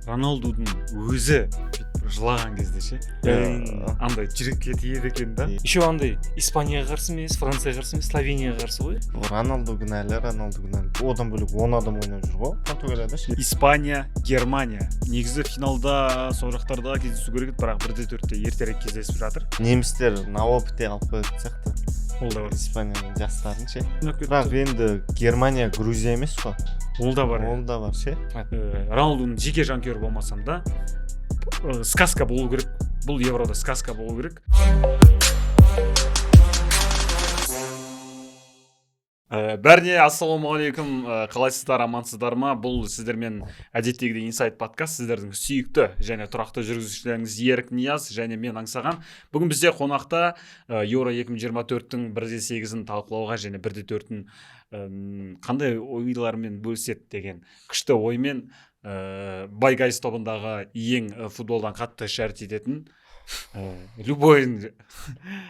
Роналдудың өзі бүйтіп бір жылаған кезде ше, андай жүрекке тиеді екен да. Еще андай Испанияға қарсы емес, Францияға қарсы емес, Словенияға қарсы ғой. Роналду кінәлі, Роналду кінәлі. Одан бөлек 10 адам ойнап жүр ғой Португалияда ше. Испания, Германия негізі финалда сол жақтарда кездесу керек еді, бірақ 1-4-те ертерек кездесіп жатыр. Немістер на опыте алып қоятын сияқты. Ол да бар. Испанияның жастарын ше. Бірақ енді Германия Грузия емес қой. Ол да бар. Ол да бар ше. Роналдудың жеке жанкүйері болмасам да, сказка болу керек. Бұл Еврода сказка болу керек. Бәріне ассалаумағалейкум, қалайсыздар, амансыздар ма? Бұл сіздермен әдеттегідей Инсайт подкаст, сіздердің сүйікті және тұрақты жүргізушілеріңіз Ерік Нияз және мен Аңсаған. Бүгін бізде қонақта Еуро 2024-тің 1-8-ін талқылауға және 1-4-ін қандай ойлармен бөліседі деген күшті оймен Бай Гайс тобындағы ең футболдан қатты шәрт ететін, любойын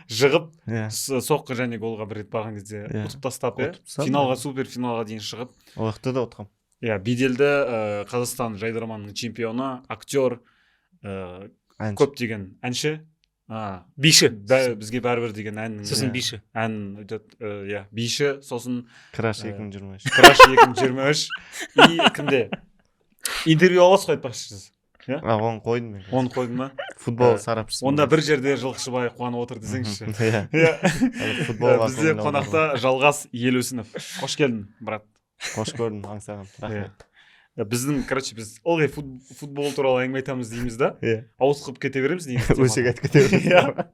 жығып, соққы және голға бір рет барған кезде ұтып тастап, финалға, супер финалға дейін шығып. Ол жақта да ұтқам. Иә, беделді Қазақстан жайдарманының чемпионы, актер, көптеген әнші, биші. Бізге бәрібір деген әннің сосын биші. Ән айтады, иә, биші, сосын Краш 2023. Краш 2023. И кімде? Интервью аласыз ғой айтпақшы сіз. Иә? Оны қойдым мен. Оны қойдың ба? Футбол сарапшысы. Онда бір жерде Жылқышыбай қуанып отыр десеңізші. Иә. Футболға. Бізде қонақта Жалғас Елеусінов. Қош келдің, брат. Қош көрдім, Аңсаған. Рахмет. Біздің, короче, біз ылғи футбол туралы әңгіме айтамыз дейміз да. Иә. Ауытқып кете береміз негізі. Өсек айтып кете береміз.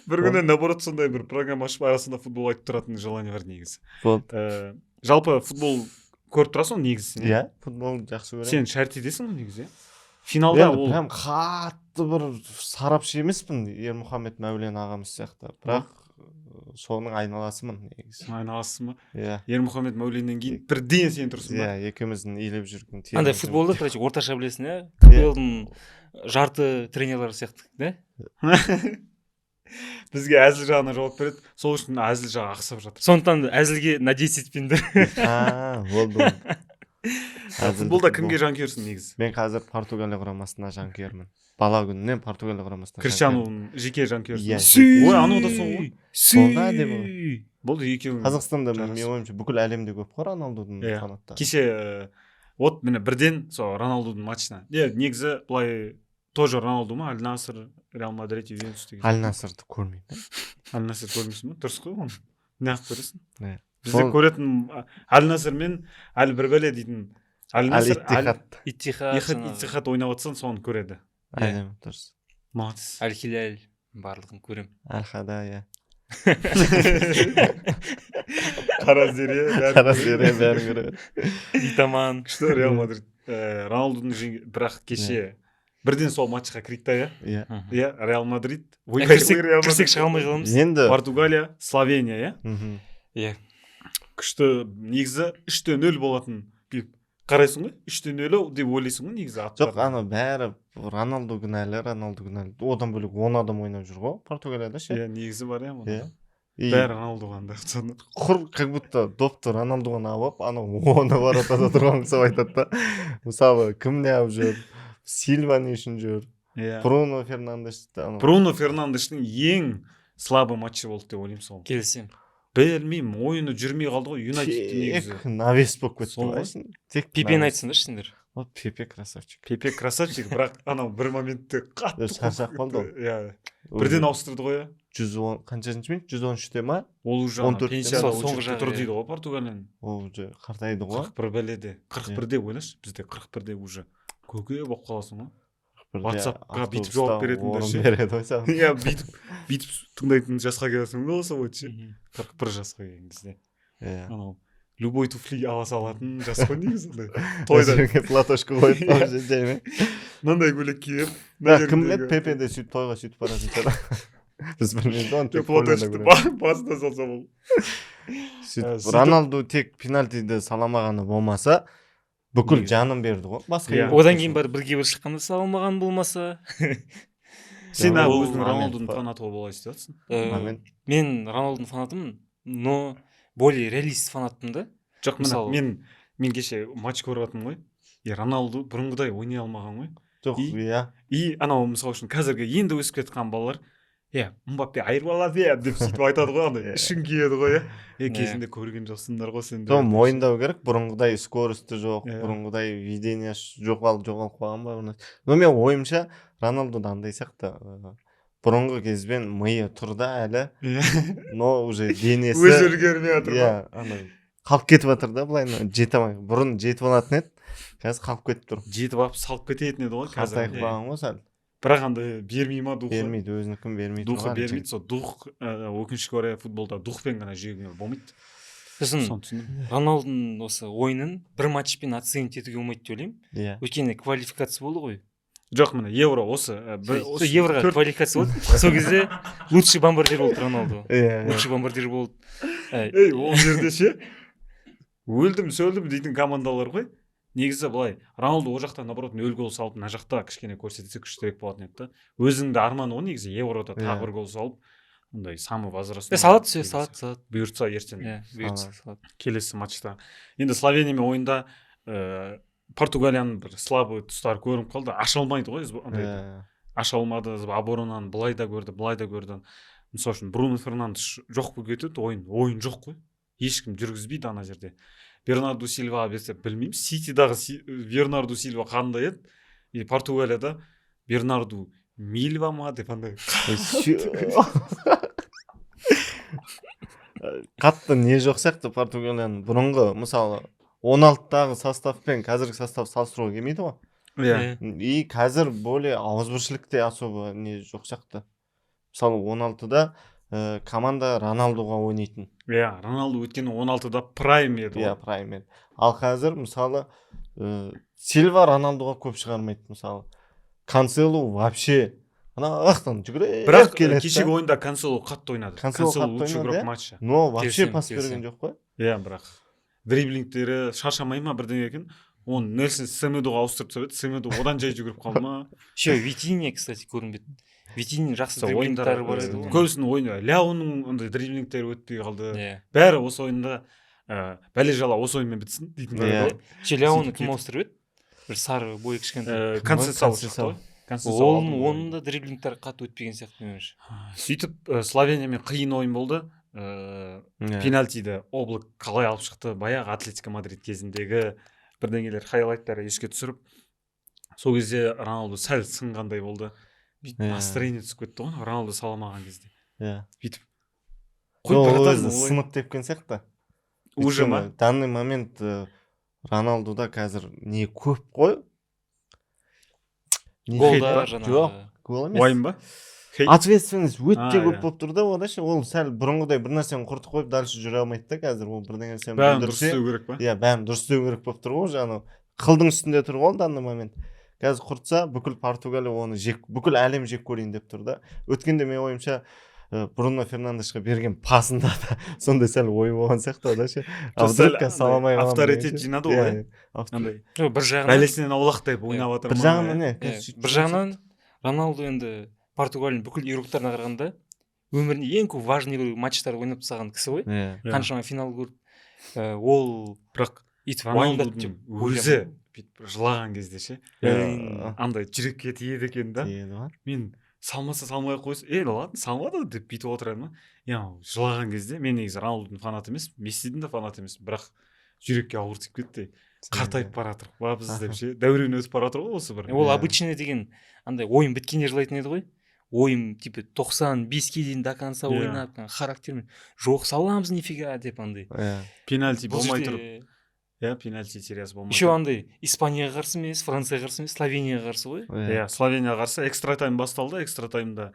Бір күні наоборот сондай бір программа ашып арасында футбол айтып тұратын желание бар негізі. Болды. Жалпы футбол көріп тұрасың ғой негізі? Иә, футбол жақсы көремін. Сен шәрт етесің ғой негізі, иә? Финалда ол прям қатты бір сарапшы емеспін, Ермұхамед Мәулен ағамыз сияқты. Бірақ соның айналасымын негізі. Айналасың ба? Иә. Ермұхамед Мәуленнен кейін бірден сен тұрсың ба? Иә, екеуміздің илеп жүрген. Андай футболды, короче, орташа білесің, иә? КПЛ-дың жарты тренерлері сияқты, да? Бізге әзіл жағына жауап береді, сол үшін әзіл жағы ақсап жатыр. Сондықтан әзілге надеяться етпеңдер. Болды. Футболда кімге жанкүйерсің негізі? Мен қазір Португалия құрамасына жанкүйермін. Бала күнімнен Португалия құрамасына. Криштиануның жеке жанкүйерсің. Ой, анау да сол ғой. Сонда әдемі ғой. Болды, екеуің. Қазақстанда менің ойымша бүкіл әлемде көп қой Роналдудың фанаттары. Кеше вот міне бірден сол Роналдудың матчына. Негізі былай тоже Роналду ма, Аль-Наср, Реал Мадрид, Ювентус деген. Аль-Насрды көрмеймін. Аль-Наср көрмейсің ба? Дұрыс қой оны. Неғып көресің? Бізде көретін Аль-Наср мен Аль бір бәле дейтін Аль-Наср, Иттихад ойнап жатсаң соны көреді. Әдемі, дұрыс. Молодец. Аль-Хиляль барлығын көрем. Аль-Хада, иә. Қара зере, бәрін көреді. Итаман. Күшті Реал Мадрид. Роналдудың бірақ кеше бірден сол матчқа кірейік та, иә? Иә, Реал Мадрид. Кірсек шыға алмай қаламыз. Енді Португалия, Словения, иә? Иә. Күшті, негізі 3-0 болатын. Қарайсың ғой, 3-0 деп ойлайсың ғой негізі. Жоқ, ана бәрі Роналду кінәлі, Роналду кінәлі. Одан бөлек 10 адам ойнап жүр ғой Португалияда ше. Иә, негізі бар, иә. Бәрі Роналдуға андай. Құр как будто допты Роналдуға алып, анау оны воротада тұрған ұқсап айтады да. Мысалы, кім неғып жүр? Сильва не үшін жүр? Бруно Фернандеш. Бруно Фернандештің ең слабый матчы болды деп ойлаймын сол. Келісемін. Білмеймін, ойыны жүрмей қалды ғой Юнайтедте негізі. Тек навес болып кетті ғой. Тек Пепені айтсаңдаршы сендер. Вот Пепе красавчик. Пепе красавчик, бірақ анау бір моментте қатты шаршап қалды ол. Иә. Бірден ауыстырды ғой, иә. 110 қаншасыншы минут? 113-те ма? Ол уже пенсияда соңғы тұр дейді ғой Португалияның. Ол уже қартайды ғой. 41 бәледе. 41-де ойлашы, бізде 41-де уже көке болып қаласың ғой. WhatsApp-қа бүйтіп жауап беретіндер ше. Береді ғой саған. Иә, бүйтіп тыңдайтын жасқа келесің ғой осы ше. 41 жасқа келген кезде. Иә. Анау любой туфли ала салатын жас қой негізі андай. Тойда платошка қойып қойып жаймен. Мынандай көйлек киіп. Кім біледі, Пепе де сөйтіп тойға сөйтіп баратын шығар. Біз білмейміз оны, тек платошканы басына салса ол. Сөйтіп Роналду тек пенальтиді саламағаны болмаса, бүкіл жанын берді ғой. Басқа одан кейін барып бірге бір шыққанда салмаған болмаса. Сен өзің Роналдудың фанаты бола істеп жатсың. Мен Роналдудың фанатымын, но более реалист фанатпын да. Жоқ, мен кеше матч көріп жатырмын ғой. И Роналду бұрынғыдай ойнай алмаған ғой. Жоқ, иә. И анау, мысалы үшін, қазіргі енді өсіп кеткен балалар: «Е, Мбаппе айырып алады, иә», – деп сөйтіп айтады ғой, андай ішің күйеді ғой, иә. Е, кезінде көрген жоқсыңдар ғой сендер. Жоқ, мойындау керек, бұрынғыдай скорості жоқ, бұрынғыдай видениесі жоғалып қалған ба бір нәрсе. Но мен ойымша, Роналдуда андай сияқты, бұрынғы кезбен миы тұр да әлі, но уже денесі Өзі үлгермей жатыр ма? Иә, андай қалып кетіп жатыр да, былай жете алмай. Бұрын жетіп алатын еді, қазір қалып кетіп тұр. Жетіп алып, салып кететін еді ғой қазір. Қартайып қалған ғой сәл. Бірақ андай бермей ма духы? Бермейді, өзінікін бермейді. Духы тұрған бермейді. Сол дух, өкінішке орай, футболда духпен ғана жеңуге болмайды. Сосын Соны түсіндім. Роналдудың осы ойынын бір матчпен оценить етуге болмайды деп ойлаймын. Өйткені квалификация болды ғой. Жоқ, міне, Евро осы, Сол осы Евроға квалификация болды, сол кезде лучший бомбардир болды Роналду. Иә иә. Лучший бомбардир болды. Ей, ол жерде ше, өлдім сөлдім дейтін командалар ғой негізі. Былай, Роналду ол жақта, наоборот, нөл гол салып, мына жақта кішкене көрсетсе, күштірек болатын еді да. Өзінің де арманы ғой негізі, Еврода тағы бір гол салып, андай самый возрастной Е, салады все, деген салады, сияқты. салады. Бұйыртса, ертең. Иә, бұйыртса, салады. Келесі матчта. Енді Словениямен ойында Португалияның бір слабый тұстары көрініп қалды, аша алмайды ғой андай, аша алмады оборонаны. Былай да көрді, былай да көрді. Мысалы үшін, Бруно Фернандеш жоқ болып кетеді, ойын жоқ қой, ешкім жүргізбейді ана жерде. Бернарду Сильваға берсе, білмеймін, Ситидағы Бернарду Сильва қандай еді, и Португалияда Бернарду Мильва ма деп андай. Қатты не жоқ сияқты Португалияның. Бұрынғы, мысалы, 16-дағы составпен қазіргі состав салыстыруға келмейді ғой. И қазір более ауызбіршілікте особо не жоқ сияқты. Мысалы, 16-да команда Роналдуға ойнайтын. Иә, Роналду, өйткені 16-да прайм еді Иә, ғой. Прайм еді. Ал қазір, мысалы, Сильва Роналдуға көп шығармайды, мысалы. Канселу вообще ана жақтан жүгіріп Бірақ келеді да. кешегі ойында Кансело қатты ойнады. Кансело Кансело қатты лучший ойнады, игрок иә? матча. Но вообще Келісемін, пас берген келісемін. жоқ қой. Иә, бірақ дриблингтері шаршамай ма, бірдеңе екен, оны Нельсон Семедоға ауыстырып тастап еді, Семедо одан жай жүгіріп қалды ма. Еще Витинья, кстати, көрінбеді. Витинья жақсы Сол ойындар дриблингтары бар еді ғой. Көбісінің ойыны, Ляоның андай дриблингтері өтпей қалды. Бәрі осы ойында, бәле жала осы ойынмен бітсін дейтін ғой. Еще Ляоны Сөйтіп кім кетіп. ауыстырып еді, бір сары, бойы кішкентай. Консесау шықты Консесау. ғой. Консесау Оның алдыңғы оның да дриблингтары қатты өтпеген сияқты менің ойымша. Сөйтіп, Словениямен қиын ойын болды. Пенальтиді Облак қалай алып шықты, баяғы Атлетико Мадрид кезіндегі бірдеңелер, хайлайттар еске түсіріп, сол кезде Роналду сәл сынғандай болды. Бүйтіп настроение түсіп кетті ғой Роналду сала алмаған кезде. Бүйтіп қой, Ол братан, өзі олай- сынып тепкен сияқты. Уже ма? Өйткені данный момент Роналдуда қазір не көп қой. Не Голдар хейт па? жаңағы. Жоқ, гол емес. Уайым ба? Хейт? Ответственность өте көп болып тұр да онда ше. Ол сәл бұрынғыдай бір нәрсені құртып қойып, дальше жүре алмайды да қазір. Ол бірдеңе нәрсені Бәрін дұрыс бүлдірсе, істеу керек па? Иә, бәрін дұрыс істеу керек болып тұр ғой уже. Анау қылдың үстінде тұр ғой ол данный момент. Қазір құртса, бүкіл Португалия оны жек, бүкіл әлем жек көрейін деп тұр да. Өткенде, менің ойымша, Бруно Фернандешқа берген пасында да сондай сәл ой болған сияқты да ше. А Сәл вдруг қазір сала алмай қаламын авторитет деген ше. жинады ғой, Иә, иә? иә. Андай Жоқ, бір жағынан бәлесінен аулақ деп ойнап жатыр Бір ма, жағынан иә? не Иә, қазір сөйтіп бір жағынан Роналду енді Португалияның бүкіл игроктарына қарағанда өмірінде ең көп важный матчтар ойнап тастаған кісі ғой. Қаншама финал көрді. Ол Бірақ өйтіп уайымдады Роналдудың деп өзі ойламаймын. бүйтіп жылаған кезде ше, андай жүрекке тиеді екен да. Тиеді ма? Мен салмаса, салмай ақ қойсын, е, ладно, салмады деп бүйтіп отырамын да. Иә, жылаған кезде, мен негізі Роналдудың фанаты емеспін, Мессидің де фанаты емеспін, бірақ жүрекке ауыр тиіп кетті. Қартайып бара жатырық па біз деп ше, дәурен өтіп бара жатыр ғой осы бір. Ол Иә. обычный деген андай ойын біткенде жылайтын еді ғой. Ойын типа 95-ке дейін до конца ойнап, характермен, жоқ, саламыз, нифига деп андай. Пенальти Бұл болмай жерде тұрып, иә, пенальти сериясы болмай еще тұрып. Андай Испанияға қарсы емес, Францияға қарсы емес, Словенияға қарсы ғой. Иә, Словенияға қарсы экстра тайм басталды. Экстра таймда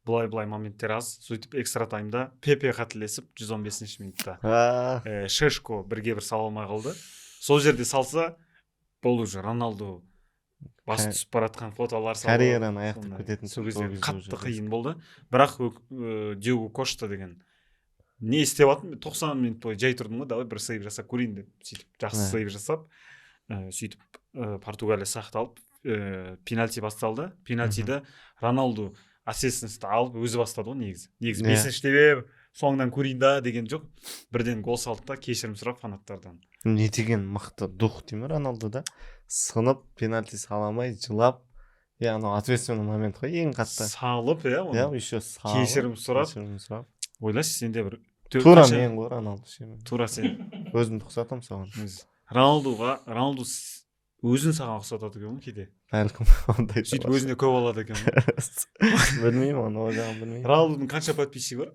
былай былай моменттер аз. Сөйтіп, экстра таймда Пепе қателесіп, 115 минутта Шешко бірге бір сала алмай қалды. Сол жерде салса бұл уже Роналду басы түсіп бара жатқан фотолар салып, Карьераны аяқтап сондай. кететін Сол сияқты кезде ол кезде қатты уже. қиын болды. Бірақ Диого Кошта деген не істеп жатырмын, 90 минут бойы жай тұрдым ғой, давай бір сейв жасап көрейін деп, сөйтіп жақсы сейв жасап, сөйтіп, Португалия сақталып, пенальти басталды. Пенальтиді Роналду ответственностьті алып, өзі бастады ғой негізі. Негізі бесінші деп соңынан көрейін да деген жоқ, бірден гол салды да, кешірім сұрап фанаттардан. Не деген мықты дух деймін Роналдуда. Сынып, пенальти сала алмай, жылап. Иә, анау ответственный момент қой ең қатты. Салып, иә, оны. Иә, еще салып. Кешірім сұрап. Кешірім сұрап. Ойлашы, сенде бір Тура мен ғой Роналду ше. Тура сен. Өзімді ұқсатамын соған. Роналдуға, Роналду өзін саған ұқсатады екен ғой кейде. Бәлкім, ондай да Сөйтіп бар. өзіне көп алады екен ғой. Білмеймін оны, ол жағын білмеймін. Роналдудың қанша подписчигі бар?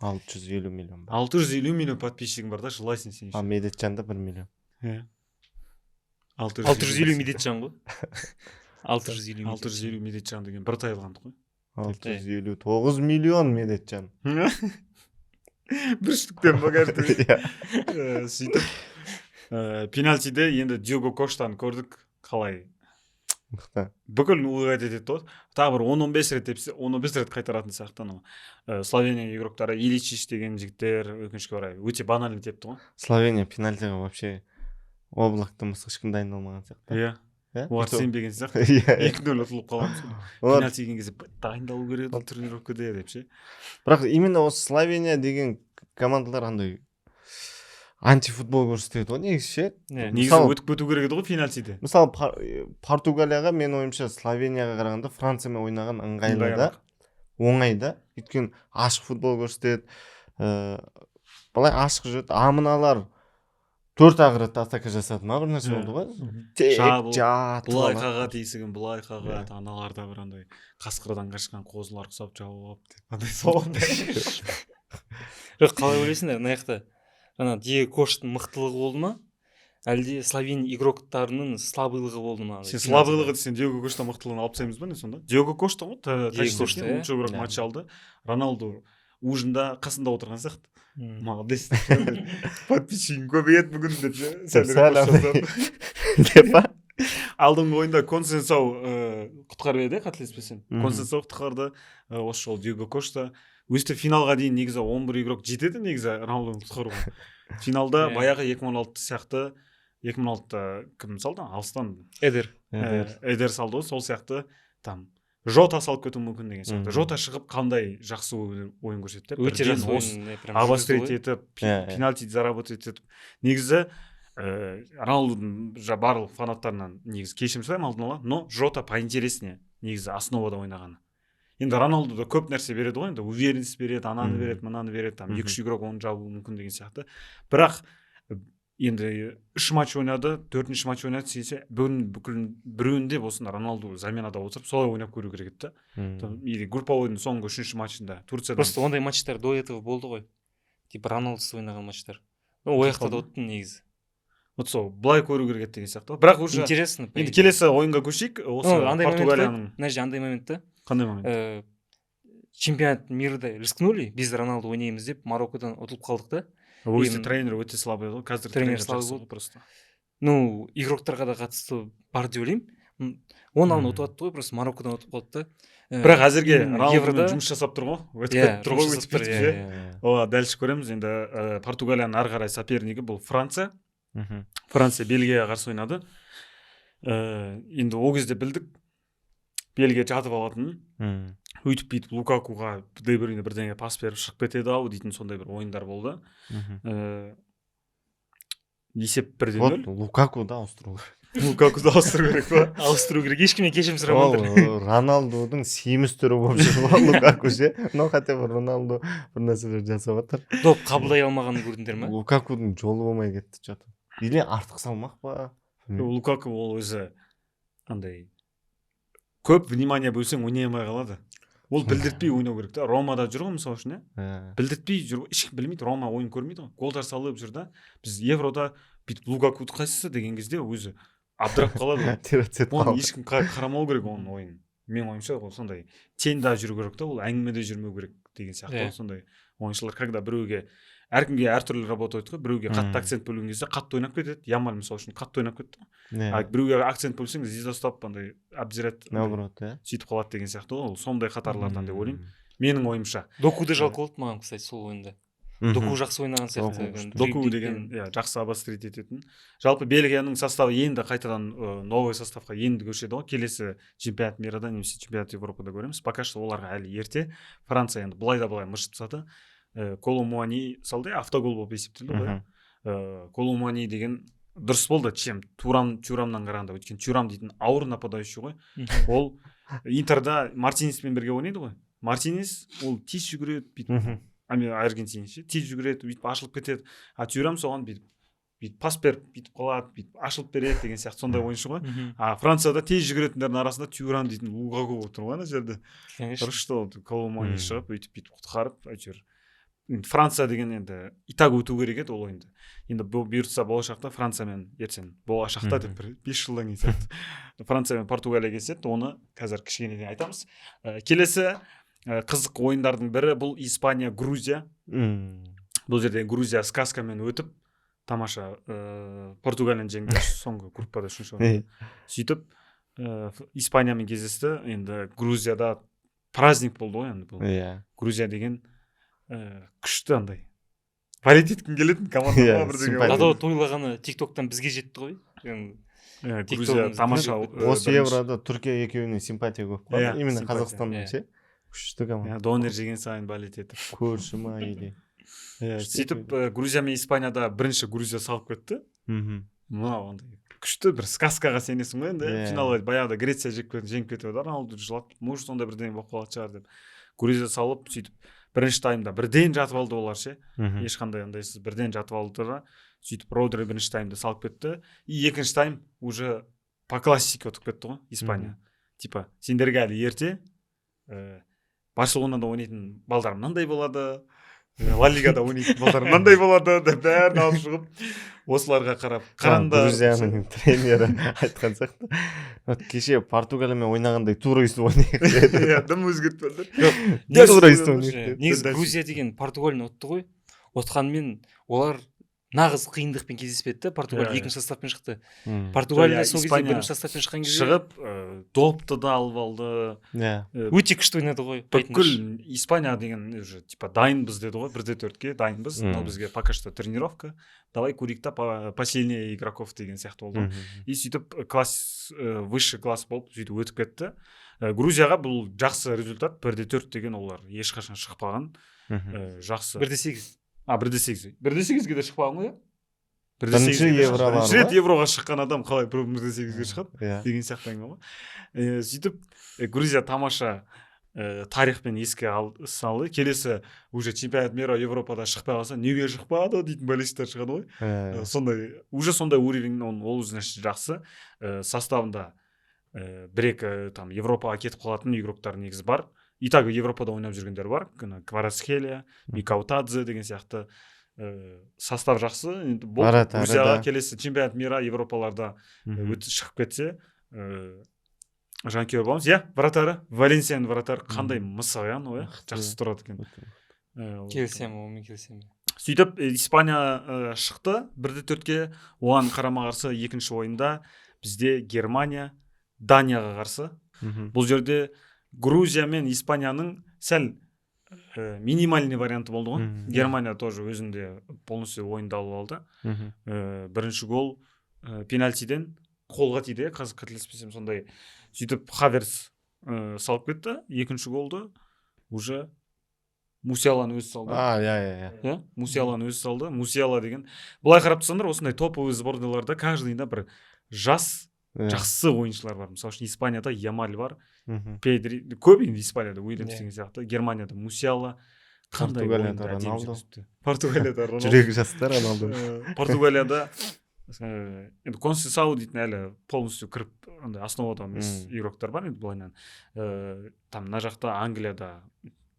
650 миллион ба? 650 миллион подписчигің бар да, жылайсың сен. А Медетжанда 1 миллион. Иә, 650 Медетжан ғой, 650. 650 Медетжан деген бір тайылғандық қой. 659 миллион Медетжан. Бір штуктен ба каждый? Иә. Сөйтіп пенальтиде енді Диого Коштаны көрдік қалай. Мықты. Бүкіл улыбать етеді ғой, тағы бір 10-15 рет тепсе, 10-15 рет қайтаратын сияқты. Анау Словения игроктары, Иличич деген жігіттер, өкінішке орай, өте банально тепті ғой. Словения пенальтиға вообще Облакты мысық ешкім дайындалмаған сияқты. Иә. Иә. Олар сенбеген сияқты. Иә. 2-0 ұтылып қаламыз. Олар Пенальти келген кезде дайындалу керек еді тренировкада деп ше. Бірақ именно осы Словения деген командалар андай антифутбол көрсетеді ғой негізі ше. Иә. Негізі өтіп кету керек еді ғой пенальтиде. Мысалы, Португалияға, менің ойымша, Словенияға қарағанда Франциямен ойнаған ыңғайлы да, оңай да, өйткені ашық футбол көрсетеді, былай ашық жүреді. А мыналар төрт ақ рет атака жасады ма, бір нәрсе болды ғой, тек Жабылып, жатып былай алады. қағады есігін, былай қағады. Аналар да бір андай қасқырдан қашқан қозылар құсап жауып деп андай сондай. Жоқ, қалай ойлайсыңдар, мына жақта жаңа Диего Коштың мықтылығы болды ма, әлде Словения игроктарының слабыйлығы болды ма? Сен слабыйлығы десең, Диого Кошта мықтылығын алып тастаймыз ба, не сонда? Диого Кошта ғой. Диего Кошта, иә. Лучший игрок Иә. матч алды. Роналду ужинда қасында отырған сияқты. Молодец, подписчигің көбейеді бүгін деп ше, сәл Сәл репост андай жасап. деп па? Алдыңғы ойында Консенсау құтқарып еді, қателеспесем. Консенсау құтқарды. Осы жолы Диего Кошта. Өстіп финалға дейін негізі 11 игрок жетеді негізі Роналдуны құтқаруға. Финалда баяғы 2016 сияқты, 2016-да кім салды алыстан? Эдер. Эдер салды ғой, сол сияқты там Жота салып кетуі мүмкін деген сияқты. Жота шығып қандай жақсы ойын көрсетті. Өте Бірден жақсы осы ойын, прям обострить жүргізді ғой. етіп, Иә, иә. пенальти заработать етіп. Негізі Роналдудың барлық фанаттарынан негізі кешірім сұраймын алдын ала, но Жота поинтереснее негізі основада ойнағаны. Енді Роналду да көп нәрсе береді ғой енді, уверенность береді, ананы береді, мынаны береді, там екі үш игрок оны жабуы мүмкін деген сияқты. Бірақ енді үш матч ойнады, төртінші матч ойнады десе, бүгін бүкіл біреуінде болсын Роналду заменада отырып солай ойнап көру керек еді да. Там, или групповойдың соңғы үшінші матчында Турциядан. Просто ондай матчтар до этого болды ғой, типа Роналдусыз ойнаған матчтар. Ну, ол жақта да ұттың негізі. Вот сол былай көру керек еді деген сияқты ғой. Бірақ уже Интересно, по енді идее. келесі ойынға көшейік осы. Ну, андай момент қой, Португалияның мына жерде андай момент та. Қандай момент? Чемпионат мирда рискнули, без Роналду ойнаймыз деп, Мароккодан ұтылып қалдық та. Ол кезде Именно. тренер өте слабый еді ғой, қазір Тренер тренер слабый жақсы болды. ғой просто. Ну, игроктарға да қатысты бар деп ойлаймын. Оның алдында ұтып атты ғой, просто Мароккодан ұтып қалды да. Бірақ әзірге Именно Роналдумен Еврода жұмыс жасап тұр ғой, өтіп Иә, кетіп тұр ғой, жұмыс өтіп жасап тұр, кетіп иә, ше. иә. Ооба, дальше көреміз енді. Португалияның ары қарай сопернигі бұл Франция. Франция Бельгияға қарсы ойнады. Енді ол кезде білдік Бельгия жатып алатынын. Өйтіп бүйтіп Лукакуға, Де Брюйне бірдеңе пас беріп шығып кетеді ау дейтін сондай бір ойындар болды. Есеп 1-де Вот 0. Лукакуды ауыстыру керек. Лукакуды ауыстыру керек па? Ауыстыру керек, ешкімнен кешірім Ол сұрамаңдар. Роналдудың семіз түрі болып жүр ғой Лукаку ше. Но хотя бы Роналду бір нәрселер жасап жатыр. Доп қабылдай алмағанын көрдіңдер ма? Лукакудың жолы болмай кетті че то, или артық салмақ па, білмеймін. Лукаку ол өзі андай көп внимание бөлсең, ойнай алмай қалады. Ол білдіртпей ойнау керек та. Ромада жүр ғой мысалы үшін, иә. Білдіртпей жүр ғой, ешкім білмейді, Рома ойын көрмейді ғой, голдар салып жүр да. Біз Еврода бүйтіп Лукакуды қайсысы деген кезде өзі абдырап қалады ғой. Терять Оны ешкім қарамау керек оның ойынын, менің ойымша. Ол сондай теньда жүру керек та, ол әңгімеде жүрмеу керек деген сияқты ғой. Сондай ойыншылар, когда біреуге, әркімге әртүрлі работает қой. Біреуге қатты акцент бөлген кезде қатты ойнап кетеді. Ямаль мысалы үшін қатты ойнап кетті ғой. А біреуге акцент бөлсең, звезда ұстап андай обдирать андай Наоборот, иә. сөйтіп қалады деген сияқты ғой. Ол сондай қатарлардан деп ойлаймын, менің ойымша. Доку да жалко болды маған, кстати, сол ойында. Доку жақсы ойнаған сияқты. Доку күшті. Доку деген, иә, жақсы обострить ететін. Жалпы Бельгияның составы енді қайтадан новый составқа енді көшеді ғой. Келесі чемпионат мирада немесе чемпионат Европада көреміз, пока что оларға әлі ерте. Франция енді былай да былай мыжып тастады. Коло Муани салды, иә, автогол болып есептелді ғой, иә. Коло Муани деген Дұрыс болды, чем Турам, Тюрамнан қарағанда, өйткені Тюрам дейтін ауыр нападающий ғой. Ол Интерда Мартинеспен бірге ойнайды ғой. Мартинес ол тез жүгіреді бүйтіп, а мен аргентинец ше, тез жүгіреді, бүйтіп ашылып кетеді, а Тюрам соған бүйтіп бүйтіп пас беріп, бүйтіп қалады, бүйтіп ашылып береді деген сияқты, сондай ойыншы ғой. А Францияда тез жүгіретіндердің арасында Тюрам дейтін Лугаго болып тұр ғой ана жерде. Конечно. Дұрыс, что Коло Муани шығып, өйтіп бүйтіп құтқарып әйтеуір. Енді Франция деген енді и так өту керек еді ол ойынды. Енді бұл бұйыртса, болашақта Франциямен, ертең болашақта деп, бір 5 жылдан кейін сияқты, Франция мен Португалия келіседі, оны қазір кішкенеден айтамыз. Келесі қызық ойындардың бірі бұл Испания — Грузия. Бұл жерде Грузия сказкамен өтіп, тамаша Португалияны жеңді соңғы группада, үшінші орында. Сөйтіп Испаниямен кездесті. Енді Грузияда праздник болды ғой енді бұл. Грузия деген күшті, андай болеть еткің келетін команда ма, бірдеңе симпатия. болды. Зато тойлағаны Тиктоктан бізге жетті ғой енді. Иә, Грузия TikTok'ымыз тамаша. Осы Еврода Түркия екеуіне симпатия көп қой, именно симпатия. Қазақстанның ше, күшті команда. Иә, донер жеген сайын болеть етіп. Көрші ма или Иә, сөйтіп Грузия мен Испанияда бірінші Грузия салып кетті. Мынау андай күшті бір сказкаға сенесің ғой енді. Финалға баяғыда Греция жеңіп кетіп еді, Роналду жылап, может, сондай бірдеңе болып қалатын шығар деп. Грузия салып, сөйтіп бірінші таймда бірден жатып алды олар ше. Ешқандай андайсыз бірден жатып алды да, сөйтіп Родри бірінші таймда салып кетті. И екінші тайм уже по классике ұтып кетті ғой Испания. Типа сендерге әлі ерте, Барселонада ойнайтын балдар мынандай болады, Ла Лигада ойнайтын балдар мынандай болады деп, бәрін алып шығып, осыларға қарап қараңдар. Грузияның тренері айтқан сияқты: «Вот кеше Португалиямен ойнағандай тура өйстіп ойнайық», — деді. Иә, дым өзгертпеді. Тура өйстіп ойнайық деді. Негізі Дальше. Грузия деген Португалияны ұтты ғой, ұтқанымен олар нағыз қиындықпен кездеспеді да. Португалия Иә, екінші составпен шықты. Португалия Иә, сол кезде Испания бірінші составпен шыққан кезде шығып, допты да алып алды. Өте күшті ойнады ғой, Бүкіл Испания деген уже типа дайынбыз деді ғой, 1-4-ке дайынбыз, но бізге пока что тренировка, давай көрейік та посильнее игроков деген сияқты болды ғой. И сөйтіп класс, высший класс болып, сөйтіп өтіп кетті. Грузияға бұл жақсы результат, 1-4 деген, олар ешқашан шықпаған. Жақсы. 1-8. А, 1-8, 1-8-ге де шықпаған ғой, иә. Бір де Бірінші сегізге де Евро шыққан. бар Бірінші рет ғой. Евроға шыққан адам қалай 1-8-ге шығады деген сияқты әңгіме ғой. Сөйтіп Грузия тамаша тарихпен еске салды. Келесі уже чемпионат мира Европада шықпай қалса, неге шықпады дейтін болельщиктер шығады ғой. Сондай уже, сондай уровень ол, значит, жақсы. Составында бір екі там Европаға кетіп қалатын игроктар негізі бар, и так Европада ойнап жүргендер бар, ана Кварацхелия, Микаутадзе деген сияқты. Состав жақсы енді бұл. Вратары Грузияға да. келесі чемпионат мира Европаларда шығып кетсе, жанкүйер боламыз. Иә, вратары, Валенсияның вратары қандай мысық, иә, анау, иә, Мықты. жақсы тұрады екен. Келісемін, онымен келісемін. Сөйтіп Испания шықты 1-4-ке. Оған қарама қарсы екінші ойында бізде Германия Данияға қарсы. Бұл жерде Грузия мен Испанияның сәл минимальный варианты болды ғой. Германия тоже өзінде полностью ойынды алып алды. Бірінші гол пенальтиден қолға тиді, иә, қазір қателеспесем, сондай. Сөйтіп Хаверц салып кетті. Екінші голды уже Мусиаланың өзі салды. А, иә, иә, иә. Иә, Мусиаланың өзі салды. Мусиала деген былай қарап тұрсаңдар, осындай топовый сборныйларда каждыйында бір жас жақсы ойыншылар бар. Мысалы үшін, Испанияда Ямаль бар, Педри көп енді, Испанияда Уильямс деген сияқты, Германияда Мусиала қандай Португалияда ойынды әдемі Роналду. жүргізіпті. Португалияда Роналду. Жүрегі жастар Роналду. Португалияда енді Консесау дейтін әлі полностью кіріп, андай основада емес игроктар бар енді былайынан. Там мына жақта Англияда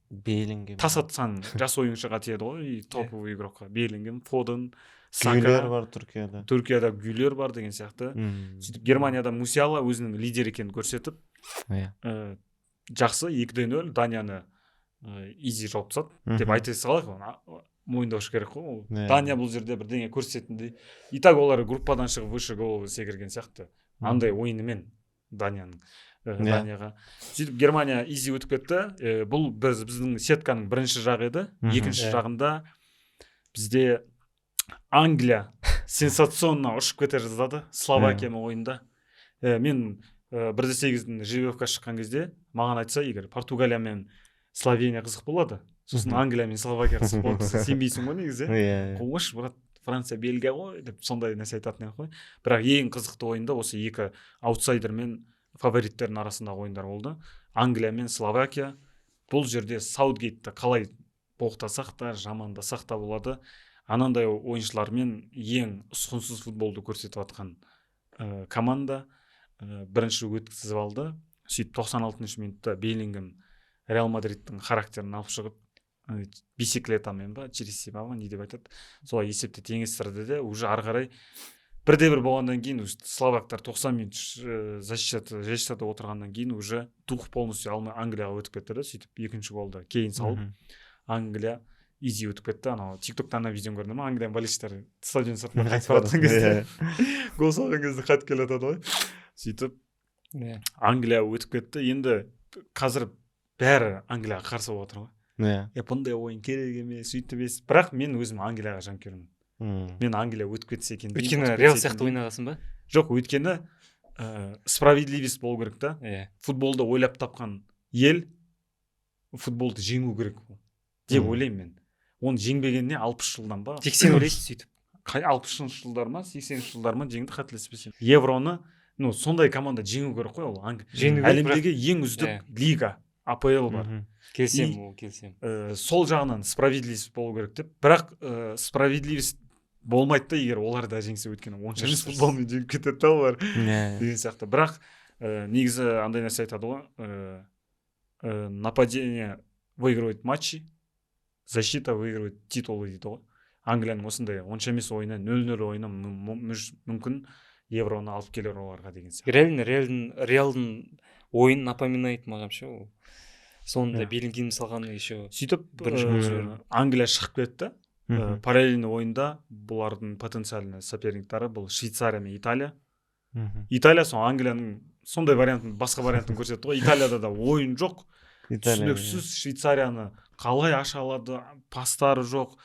Беллингем. тас атсаң жас ойыншыға тиеді ғой, и топовый игрокқа Беллингем, Фоден, Гүлер Сака. бар Түркияда. Түркияда Гүлер бар деген сияқты. Сөйтіп Германияда Мусиала өзінің лидер екенін көрсетіп, жақсы 2-0 Данияны изи жауып тастады деп айта салайық, оны мойындаушы керек қой ол. Дания бұл жерде бірдеңе көрсететіндей, и так олар группадан шығып, выше головы секірген сияқты андай ойынымен Данияның. Данияға сөйтіп Германия изи өтіп кетті. Бұл біздің сетканың бірінші жағы еді. Екінші жағында бізде Англия сенсационно ұшып кете жаздады Словакиямен ойында. Мен 1-8-дің жеребьевка шыққан кезде маған айтса, егер Португалия мен Словения қызық болады, сосын Англия мен Словакия қызық болады десе, сенбейсің ғой негізі. Иә. Қойшы, брат, Франция, Бельгия ғой деп сондай нәрсе айтатын едік қой. Бірақ ең қызықты ойында осы екі аутсайдер мен фавориттердің арасындағы ойындар болды. Англия мен Словакия. Бұл жерде Саутгейтті қалай боқтасақ та, жамандасақ та болады. Анандай ойыншылармен ең ұсқынсыз футболды көрсетіп жатқан команда бірінші өткізіп алды. Сөйтіп 96 минутта Беллингем Реал Мадридтің характерін алып шығып, бисиклетамен ба, через себя ма, не деп айтады, солай есепті теңестірді де, уже ары қарай бірде бір болғаннан кейін уже словактар 90 минут защитада отырғаннан кейін уже дух полностью алмай Англияға өтіп кетті да. Сөйтіп екінші голды кейін салып, Англия изи өтіп кетті. Анау Тик Токта ана видеоны көрдің ма, Англияның болельщиктері стадион сыртына қайтып бара жатқан кезде, гол салған кезде қайтып келе жатады ғой. Сөйтіп Англия өтіп кетті. Енді қазір бәрі Англияға қарсы болып жатыр ғой. Е, бұндай ойын керек емес, сөйтіп емес. Бірақ мен өзім Англияға жанкүйермін. Мен Англия өтіп кетсе екен деймін, Өйткені ұтып Реал кетсе екен сияқты деймін. ойнағансың ба? Жоқ, өйткені справедливость болу керек та. Футболды ойлап тапқан ел футболды жеңу керек деп ойлаймын мен. Оны жеңбегеніне 60 жылдан ба? Тек сен ойлайсың сөйтіп. Қай 60-жылдар ма, 80-жылдар ма жеңді, қателеспесем, Евроны. Ну, сондай команда жеңу керек қой ол. Жеңу керек, бірақ Әлемдегі ең үздік лига АПЛ бар. Келісемін, ол келісемін. Сол жағынан справедливость болу керек деп. Бірақ справедливость болмайды да, егер олар да жеңсе, өйткені онша емес футболмен жеңіп кетеді да олар деген сияқты. Бірақ негізі андай нәрсе айтады ғой, нападение выигрывает матчи, защита выигрывает титулы дейді ғой. Англияның осындай онша емес ойыны, 0-0 ойыны мүмкін Евроны алып келер оларға деген сияқты. Реально, Реалдың ойын напоминает маған ше ол. Соңында Беллингем салған еще Сөйтіп бірінші гол жіберді. Англия шығып кетті. Параллельный ойында бұлардың потенциальный соперниктары бұл Швейцария мен Италия. Италия сол Англияның сондай вариантын, басқа вариантын көрсетті ғой. Италияда да ойын жоқ. Италия. Түсініксіз, Швейцарияны қалай аша алады, пастары жоқ.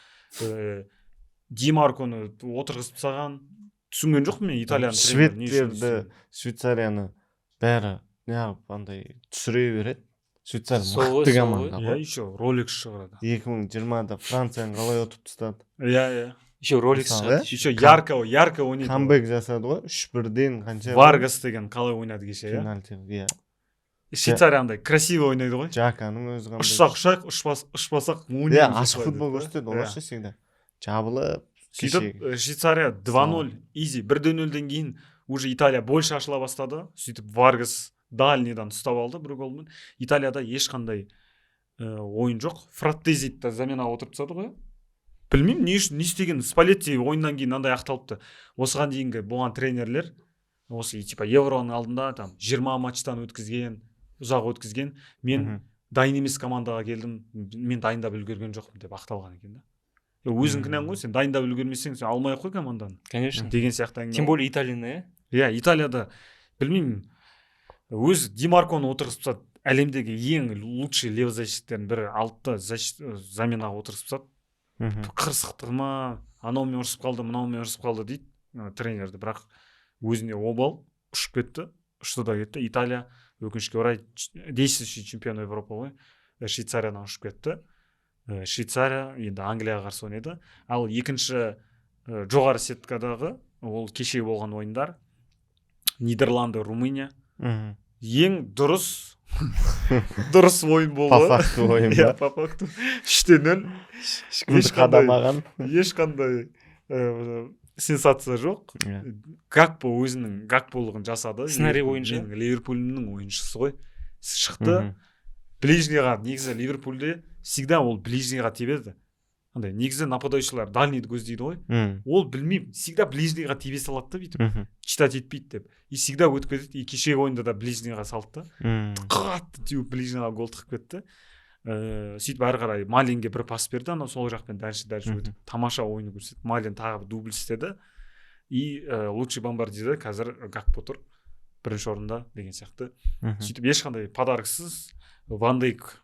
Димарконы отырғызып тастаған. Түсінген жоқпын мен Италияның тренерін не үшін Шведтерді, істегенін. Швейцарияны бәрі неғып андай түсіре береді? Швейцария Сол ғой, мықты сол команда Иә, ғой. еще Ролекс шығарады. 2020-да Францияны қалай ұтып тастады? Иә, иә. Еще Ролекс Мысалы, шығады. Еще ярко, ярко ойнайды. Камбэк жасады ғой, 3-1-ден қанша? Варгас деген қалай ойнады кеше, иә? Пенальти, иә. Швейцария андай красиво ойнайды ғой. Жаканың өзі қандай. Ұшсақ ұшайық, ұшпасақ ойнаймыз Иә, ашық осылай футбол дейді да. көрсетеді олар ше, всегда жабылып. Сөйтіп Кешегі. Швейцария 2-0 изи. 1-0-ден кейін уже Италия больше ашыла бастады. Сөйтіп Варгас дальныйдан ұстап алды бір голмен. Италияда ешқандай ойын жоқ. Фраттезиді да заменаға отырып тастады ғой. Білмеймін, не үшін, не істеген. Спалетти ойыннан кейін мынандай ақталыпты: осыған дейінгі болған тренерлер осы типа Евроның алдында там 20 матчтан өткізген, ұзақ өткізген, мен дайын емес командаға келдім, мен дайындап үлгерген жоқпын деп ақталған екен да. Е, өзің кінәң ғой, сен дайындап үлгермесең, сен алмай ақ қой команданы Конечно. деген сияқты әңгіме Тем ғой. более Италияны, иә. Иә, Италияда білмеймін, өзі Димарконы отырғызып тастады, әлемдегі ең лучший левозащиттердің бірі алды да заменаға отырғызып тастады. Қырсықтығы ма, анаумен ұрысып қалды, мынаумен ұрысып қалды дейді тренерді, бірақ өзіне обал, ұшып кетті, ұшты да кетті. Италия, өкінішке орай, действующий чемпион Европы ғой, Швейцариядан ұшып кетті. Швейцария енді Англияға қарсы ойнайды. Ал екінші жоғары сеткадағы ол кеше болған ойындар: Нидерланды, Румыния. Ең дұрыс ойын По болды. факту ойын Иә, ба? по факту 3-0. Ешкімді Ешқандай- қадамаған. Ешқандай сенсация жоқ. Гакпо өзінің гакполығын жасады. Сценарий бойынша. Менің Ливерпулімнің ойыншысы ғой, шықты ближнийға. Негізі Ливерпульде всегда ол ближнийға тебеді андай. Негізі нападающийлар дальнийді көздейді ғой. Ол, білмеймін, всегда ближнийға тебе салады да, бүйтіп читать етпейді деп, и всегда өтіп кетеді. И кешегі ойында да ближнийға салды да, қатты теуіп, ближнийға гол тығып кетті. Сөйтіп ары қарай Малинге бір пас берді, анау сол жақпен дальше, дальше өтіп, тамаша ойын көрсетті. Малин тағы бір дубль істеді. И лучший бомбардирде қазір Гакпо тұр бірінші орында деген сияқты. Сөйтіп ешқандай подароксыз Ван Дейк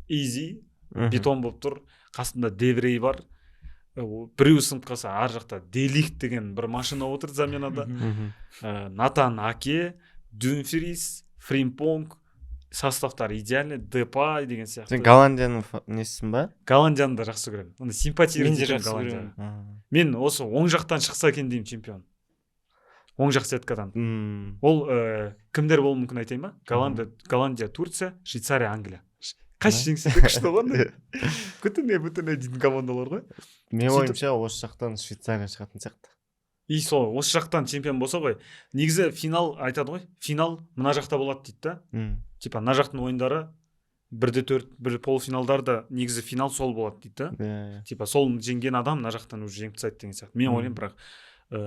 изи бетон болып тұр, қасында Деврей бар. Біреуі сынып қалса, ар жақта Делихт деген бір машина отыр заменада. Натан Аке, Дюмфрис, Фримпонг. Составтары идеальный, Депай деген сияқты. Сен Голландияның несісің ба? Голландияны да жақсы көремін, андай симпатия. Мен де жақсы көремін. Мен осы оң жақтан шықса екен деймін чемпион, оң жақ сеткадан. Ол кімдер болуы мүмкін, айтайын ба? Голландия, Турция, Швейцария, Англия. Қайсы жеңсе де күшті ғой, андай күтіне бүтіне дейтін командалар ғой. Менің ойымша, осы жақтан Швейцария шығатын сияқты. И сол осы жақтан чемпион болса ғой. Негізі финал айтады ғой, финал мына жақта болады дейді да. Типа мына жақтың ойындары 1-4, бір полуфиналдар да, негізі финал сол болады дейді да. Иә, иә. Типа сол жеңген адам мына жақтан уже жеңіп тастайды деген сияқты мен ойлаймын. Бірақ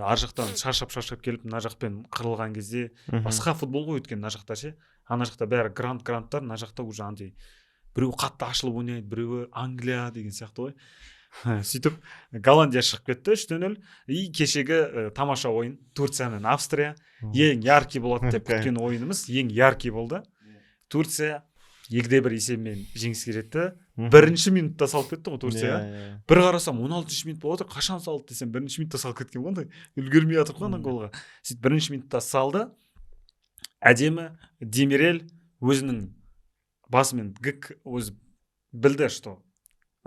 ар жақтан шаршап шаршап келіп, мына жақпен қырылған кезде басқа футбол ғой. Өйткені мына жақта ше, ана жақта бәрі гранд грандтар, мына жақта уже андай біреуі қатты ашылып ойнайды, біреуі Англия деген сияқты ғой. Сөйтіп Голландия шығып кетті 3-0. И кешегі тамаша ойын, Турция мен Австрия, ең яркий болады деп күткен ойынымыз ең яркий болды. Турция 2-1 есебімен жеңіске жетті. Бірінші минутта салып кетті ғой Турция. Иә, иә. Бір қарасам, 16 минут болып жатыр, қашан салды десем, бірінші минутта салып кеткен ғой. Андай үлгермей жатыр ғой ана голға. Сөйтіп бірінші минутта салды, әдемі. Демирель өзінің басымен гік, өзі білді, что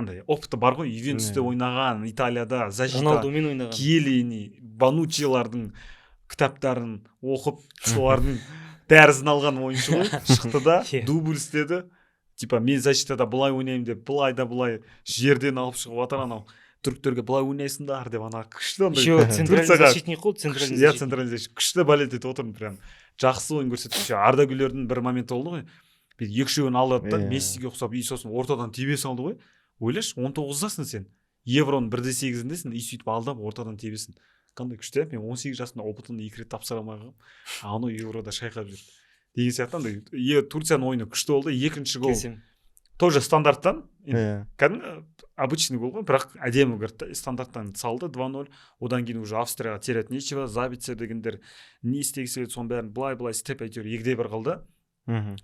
андай опыты бар ғой, Ювентусте ойнаған, Италияда защита. Роналдумен ойнаған. Киелини, Бонуччилардың кітаптарын оқып, солардың дәрісін алған ойыншы ғой. Шықты да дубль істеді. Типа мен защитада былай ойнаймын деп, былай да былай жерден алып шығып жатыр анау түріктерге, былай ойнайсыңдар деп. Ана күшті андай Еще центральный Турцияға защитник қой, центральный иә, защитник. Центральный защитник. Күшті болеть етіп отырмын, прям жақсы ойын көрсетті. Еще Арда Гүлердің бір моменті болды ғой, бүйтіп екі үшеуін алдады да, Мессиге ұқсап, и сосын ортадан тебе салды ғой. Ойлашы, 19-дасың сен, Евроның 1-8-індесің, и сөйтіп алдап ортадан тебесің, қандай күшті, иә. Мен 18 жасымда ҰБТ ны екі рет тапсыра алмай қалғанмын, а анау Еврода шайқап жүр деген сияқты. Андай Турцияның ойыны күшті болды. Екінші гол Келісемін. тоже стандарттан енді, кәдімгі обычный гол ғой, бірақ әдемі кірді да, стандарттан салды, 2-0. Одан кейін уже Австрияға терять нечего, Забицер дегендер не істегісі келеді, соның бәрін былай былай істеп, әйтеуір 2-1 қылды.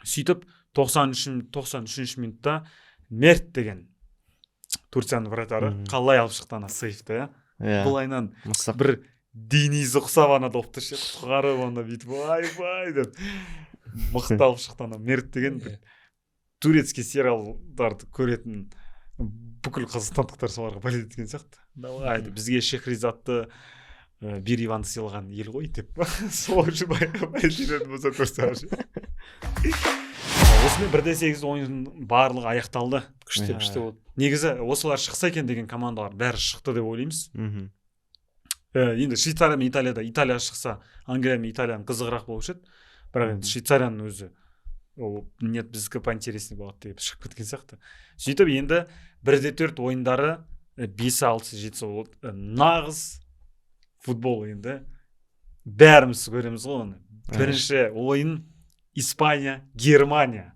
Сөйтіп 93 минутта Мерт деген Турцияның вратары қалай алып шықты ана сейвті, иә. Былайынан Мысық. бір Денис ұқсап ана допты ше, құтқарып, ана бүйтіп айбай деп мықты алып шықты ана Мерт деген. Бір турецкий сериалдарды көретін бүкіл қазақстандықтар соларға болеть еткен сияқты. Давай деп, бізге Шехризадты, Бир Иванды сыйлаған ел ғой деп, сол үшін болеть ететін болса Турцияға ше. Осымен 1-8 ойынның барлығы аяқталды. Күшті, күшті болды. Негізі осылар шықса екен деген командалар бәрі шықты деп ойлаймыз. Енді Швейцария мен Италияда Италия шықса, Англия мен Италияның қызығырақ болушы еді, бірақ енді Швейцарияның өзі ол нет, біздікі поинтереснее болады деп шығып кеткен сияқты. Сөйтіп енді 1-4 ойындары, бесі, алтысы, жетісі болады. Нағыз футбол енді бәріміз көреміз ғой оны. Бірінші ойын Испания, Германия.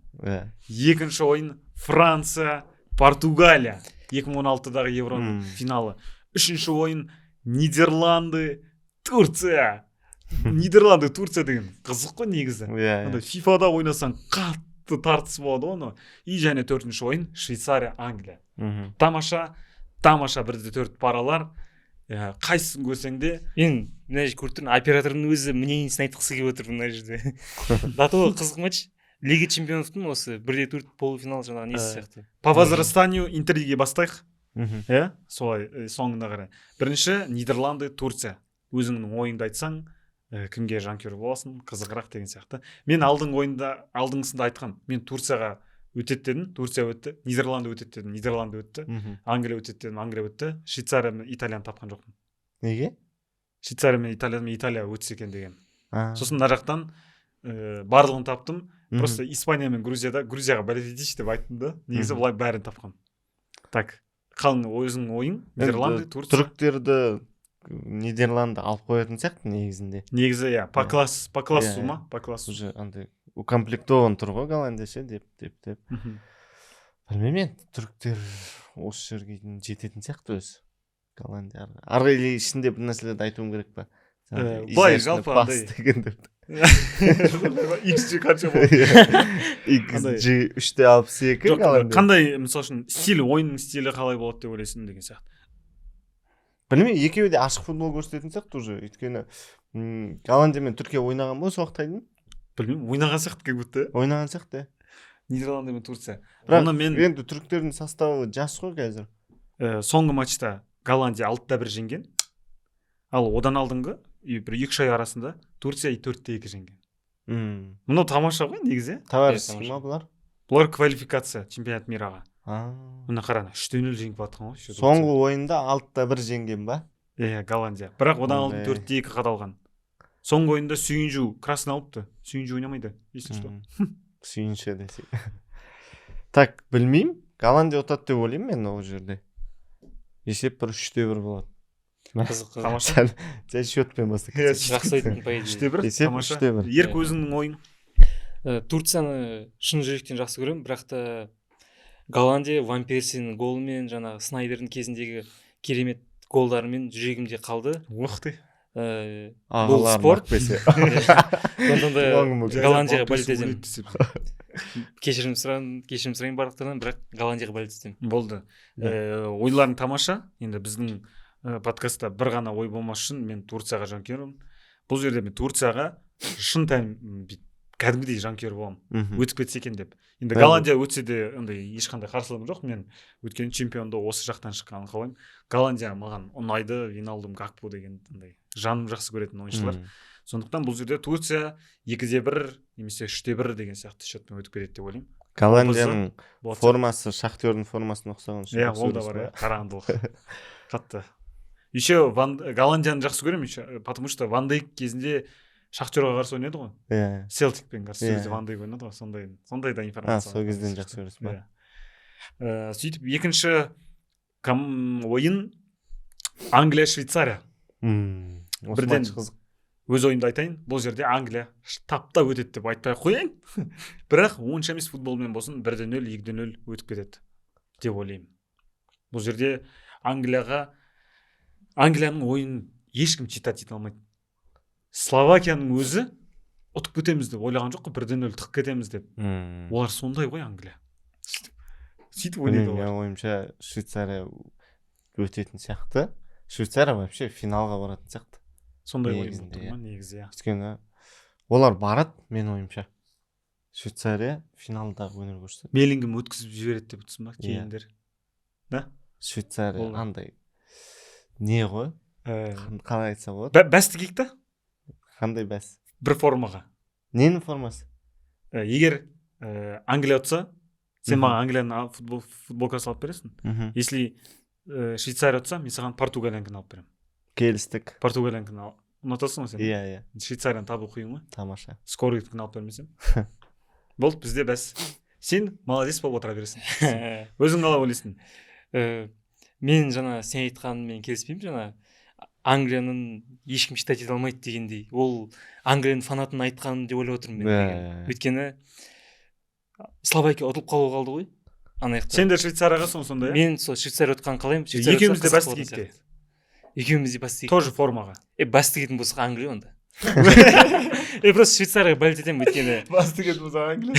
Екінші ойын Франция, Португалия, 2016-дағы Евроның финалы. Үшінші ойын Нидерланды, Турция. Нидерланды, Турция деген қызық қой негізі. Иә. Андай Фифада ойнасаң, қатты тартыс болады ғой анау. И және төртінші ойын Швейцария, Англия. Тамаша, тамаша 1-4 паралар. Қайсысын көрсең де. Мен мына жерде көріп тұрмын, оператордың өзі мнениесін айтқысы келіп отыр мына жерде. До того қызық матч, Лига чемпионовтың осы 1-4 полуфинал жаңағы несі сияқты. По возрастанию интриги бастайық. Иә, солай, соңына қарай. Бірінші Нидерланды, Турция. Өзіңнің ойыңды айтсаң, кімге жанкүйер боласың, қызығырақ деген сияқты. Мен алдыңғы ойында, алдыңғысында айтқам, мен Турцияға өтеді дедім, Турция өтті. Нидерланды өтеді дедім, Нидерланды өтті. Англия өтеді дедім, Англия өтті. Швейцария мен Италияны тапқан жоқпын. Неге? Швейцария мен Италияны мен Италия өтсе екен деген. Сосын мына жақтан барлығын таптым. Просто Испания мен Грузияда Грузияға болеть етейінші деп айттым да. Негізі былай бәрін тапқам. Так, қалың, өзіңнің ойың? Нидерланды, Турция. Түріктерді Нидерланды алып қоятын сияқты негізінде. Негізі иә, по класс, по классу ма, по классу. Уже андай укомплектован тұр ғой Голландия ше деп. Білмеймін енді, түріктер осы жерге дейін жететін сияқты өзі. Голландия арғы или ішінде бір нәрселерді айтуым керек па? Былай Изящный жалпы пас андай- деген деп. XG қанша болды? XG 3,62 Жоқ, Голландия. қандай, мысалы үшін, стиль, ойынның стилі қалай болады деп ойлайсың деген сияқты. Білмеймін, екеуі де ашық футбол көрсететін сияқты уже. Өйткені Голландия мен Түркия ойнаған ба осы уақытқа дейін? Білмеймін, ойнаған сияқты как будто. Ойнаған сияқты, иә. Нидерланды мен Турция. Бірақ Оны мен енді түріктердің составы жас қой қазір. Соңғы матчта Голландия 6-1 жеңген. Ал одан алдыңғы бір 2-3 ай арасында Турция 4-2 жеңген. Мынау тамаша ғой негізі. Товарищеский ма бұлар? Бұлар квалификация чемпионат мираға. А. Мына қара, 3-0 жеңіп жатқан ғой еще. Соңғы ойында 6-1 жеңген ба? Иә, Голландия. Бірақ одан алдын Ондай. 4-2 қадалған. Соңғы ойында Сүйінжу красный алыпты. Сүйінжу ойнамайды, если что. Сүйінші десек. Так, білмеймін. Голландия ұтады деп ойлаймын мен ол жерде. Есеп бір 3-1 болады. Қызық. Қызық. Тамаша. Сәл жай счетпен бастап Иә, кетсек. Жақсы айттың, по идее. 3-1. Есеп Тамаша. 3-1. Ерік, өзіңнің ойың. Турцияны шын жүректен жақсы көремін, бірақ та Голландия Ван Персиның голымен, жаңағы Снайдердің кезіндегі керемет голдарымен жүрегімде қалды. Ух ты. Бұл Ағаларым спорт. өкпесе. Сондықтан да Туған күн болып Голландияға Ван болеть Перси етемін. өледі десем. Кешірім сұраймын, кешірім сұраймын барлықтарынан, бірақ Голландияға болеть етемін. Болды. Ойларың тамаша. Енді біздің подкастта бір ғана ой болмас үшін мен Турцияға жанкүйермін. Бұл жерде мен Турцияға шын тән бүйтіп кәдімгідей жанкүйер боламын. Өтіп кетсе екен деп. Енді Голландия өтсе де андай ешқандай қарсылығым жоқ мен, өйткені чемпионды осы жақтан шыққанын қалаймын. Голландия маған ұнайды, Виналдум, Гакпо деген андай жаным жақсы көретін ойыншылар. Сондықтан бұл жерде Турция 2-1 немесе 3-1 деген сияқты счетпен өтіп кетеді деп ойлаймын. Голландияның Болады. формасы Шахтердің формасына ұқсаған үшін Иә, жақсы ол да көресің бар, ба? иә, қарағандылық. Қатты. Еще Ван Голландияны жақсы көремін еще, потому что Ван Дейк кезінде Шахтерға қарсы ойнады ғой. Иә. Селтикпен қарсы сол Иә. кезде Ван Дейк ойнады ғой, сондай да А, информация. сол кезден жақсы көресің ба? Иә. Сөйтіп екінші ойын Англия Швейцария. Осы Бірден матч қызық. Өз ойымды айтайын, бұл жерде Англия таптап өтеді деп айтпай ақ қояйын. Бірақ онша емес футболмен болсын 1-0, 2-0 өтіп кетеді деп ойлаймын. Бұл жерде Англияның ойынын ешкім читать ете алмайды. Словакияның өзі ұтып кетеміз деп ойлаған жоқ қой, 1-0 тығып кетеміз деп. Олар сондай ғой, Англия. Сөйтіп ойнайды Білмеймін, олар. менің ойымша Швейцария өтетін сияқты. Швейцария вообще финалға баратын сияқты. Сондай ойын болып негізінде, тұр иә. ма негізі, иә. Өйткені олар барады, менің ойымша. Швейцария финалдағы өнер көрсетеді. Беллингем өткізіп жібереді деп тұрсың ба Иә. кейіндер? Да? Швейцария Ол- андай не ғой? Қалай айтса болады? Бәс тігейік та Қандай бәс? бір формаға. Ненің формасы? Егер Англия ұтса, сен маған Англияның футболкасын алып бересің. Если Швейцария ұтса, мен саған Португалиянікін алып беремін. Келістік. Португалиянікін ұнатасың ғой сен? Иә, иә. Швейцарияны табу қиын ғой. Тамаша. Скорыйдікін алып бермесем. Болды, бізде бәс. Сен молодец болып отыра бересің. Өзің қалай ойлайсың? Мен жаңа сен айтқаныңмен келіспеймін, жаңа Англияның ешкім читать ете алмайды дегендей. Ол Англияның фанатының айтқаны деп ойлап отырмын мен деген. Иә. Өйткені Словакия ұтылып қалу қалды ғой ана жақта. Сен де Швейцарияға сон сонда, иә? Мен сол Швейцария ұтқанын қалаймын. Швейцария Екеуміз ұтса де бәс қызық болатын тігейік те. сияқты. Екеуміз де бәс тігейік. Тоже формаға. Бәс тігетін болсақ Англия онда. Просто Швейцарияға болеть етемін, өйткені Бас тігетін болсақ Англия.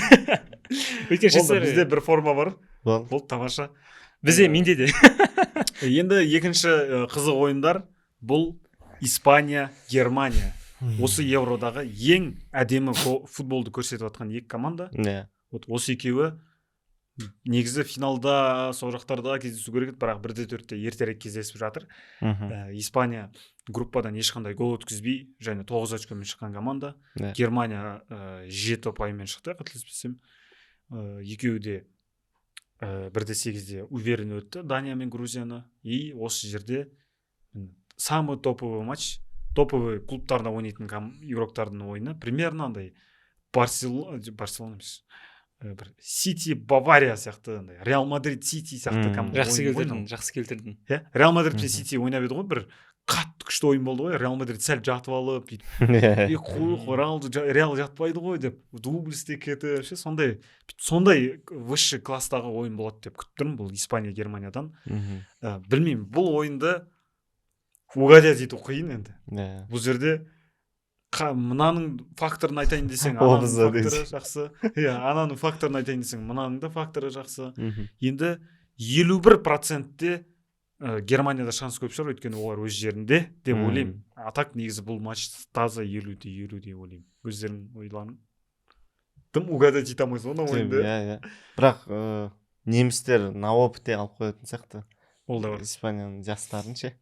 өйткені Болды, Швейцария бізде бір форма бар. Болды. Болды, тамаша. Бізде, менде де. Енді екінші қызық ойындар бұл Испания, Германия. Осы Евродағы ең әдемі футболды көрсетіп жатқан екі команда. Иә. Вот осы екеуі негізі финалда сол жақтарда кездесу керек еді, бірақ 1-4-те ертерек кездесіп жатыр. Испания группадан ешқандай гол өткізбей және 9 очкомен шыққан команда. Иә. Германия 7 ұпаймен шықты, қателеспесем. Екеуі де 1-8-де уверенно өтті Дания мен Грузияны. И осы жерде самый топовый матч, топовый клубтарда ойнайтын игроктардың ойыны примерно андай Барселона, Барселона емес, бір Сити Бавария сияқты, андай Реал Мадрид Сити сияқты Жақсы ойын ғой келтірдің, мынау. жақсы келтірдің. Иә, Реал Мадрид пен Сити ойнап еді ғой, бір қатты күшті ойын болды ғой. Реал Мадрид сәл жатып алып бүйтіп, е, қой, Роналду Реал жатпайды ғой деп дубль істеп кетіп ше, сондай высший класстағы ойын болады деп күтіп тұрмын бұл Испания Германиядан. Білмеймін, бұл ойынды угадать ету қиын енді. Иә. Бұл жерде мынаның факторын айтайын десең, ананың Обзор факторы дейсің. жақсы. Иә, ананың факторын айтайын десең, мынаның да факторы жақсы. Енді 51%-те Германияда шанс көп шығар, өйткені олар өз жерінде деп ойлаймын. А так негізі бұл матч таза 50-де 50 деп ойлаймын. Өздерің ойларың. Тым угадать ете алмайсың ғой мына ойынды. Иә, иә. Бірақ немістер на опыте алып қоятын сияқты. Ол да бар. Испанияның жастарын ше.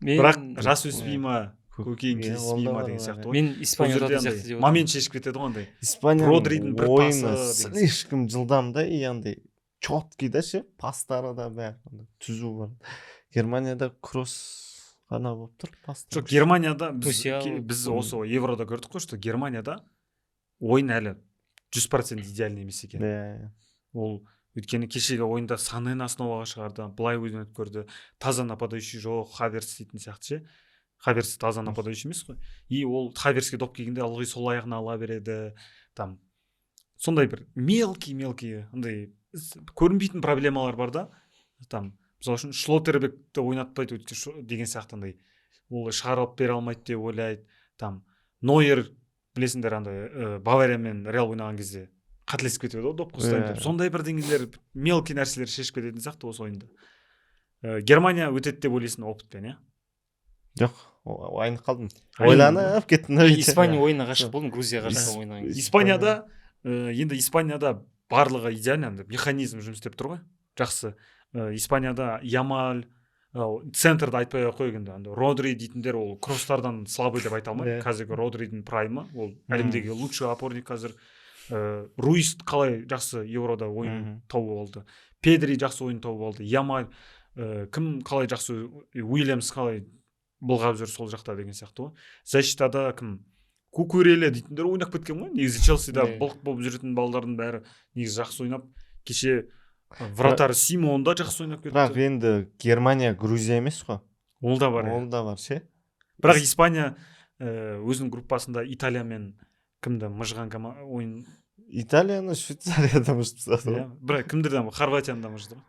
Бірақ жас өспей ма, көкейің Иә, келіспей ол да ма бар, деген бар, сияқты иә. ғой. Мен Испания Бұл жерде ұтатын андай сияқты деп отырмын. момент шешіп кетеді ғой андай. Испанияның Родридің бір ойыны пасы деген слишком жылдам да, и андай четкий да ше, пастары да бәрі андай түзу бар. Германияда кросс ғана болып тұр, пастар. Жоқ, Германияда біз, Мусиала. біз осы Еврода көрдік қой, что Германияда ойын әлі 100% идеальный емес екен. Иә, иә. Ол өйткені кешегі ойында Санені основаға шығарды, былай ойнап көрді. Таза нападающий жоқ, Хаверс дейтін сияқты ше. Хаверс таза нападающий емес қой. И ол Хаверске доп келгенде ылғи сол аяғына ала береді. Там сондай бір мелкий мелкий андай көрінбейтін проблемалар бар да. Там мысалы үшін Шлоттербекті ойнатпайды өйткені деген сияқты андай. Ол шығарып бере алмайды деп ойлайды. Там Нойер, білесіңдер, андай Бавария мен Реал ойнаған кезде қателесіп кетеді ғой, допқа ұстаймын деп. Сондай бірдеңелер, мелкий нәрселер шешіп кететін сияқты осы ойында. Германия өтеді деп ойлайсың опытпен, иә? Жоқ, айнып қалдым. Айнып Ойланып кеттім да. Испания ойынына ғашық болдым, Грузияға қарсы ойнаған кезде. Испанияда енді Испанияда барлығы идеально, андай механизм жұмыс істеп тұр ғой. Жақсы. Испанияда Ямаль, центрді айтпай ақ қояйық енді, андай Родри дейтіндер, ол кросстардан слабый деп айта алмаймын. Қазіргі Родридің праймы, ол әлемдегі лучший опорник қазір. Руис қалай жақсы Еврода ойын тауып алды. Педри жақсы ойын тауып алды. Ямаль, кім қалай жақсы, Уильямс қалай былғап жүр сол жақта деген сияқты ғой. Защитада кім, Кукурелья дейтіндер ойнап кеткен ғой. Негізі Челсида былық болып жүретін балдардың бәрі негізі жақсы ойнап, кеше вратарь Симон да жақсы ойнап кетті. Бірақ енді Германия Грузия емес қой. Ол да бар, иә. Ол да бар ше. Бірақ Испания өзінің группасында Италия мен кімді мыжған ойын. Италияны Швейцарияда мыжып тастады ғой. Иә, бірақ кімдерден, Хорватияны да мыжды ғой.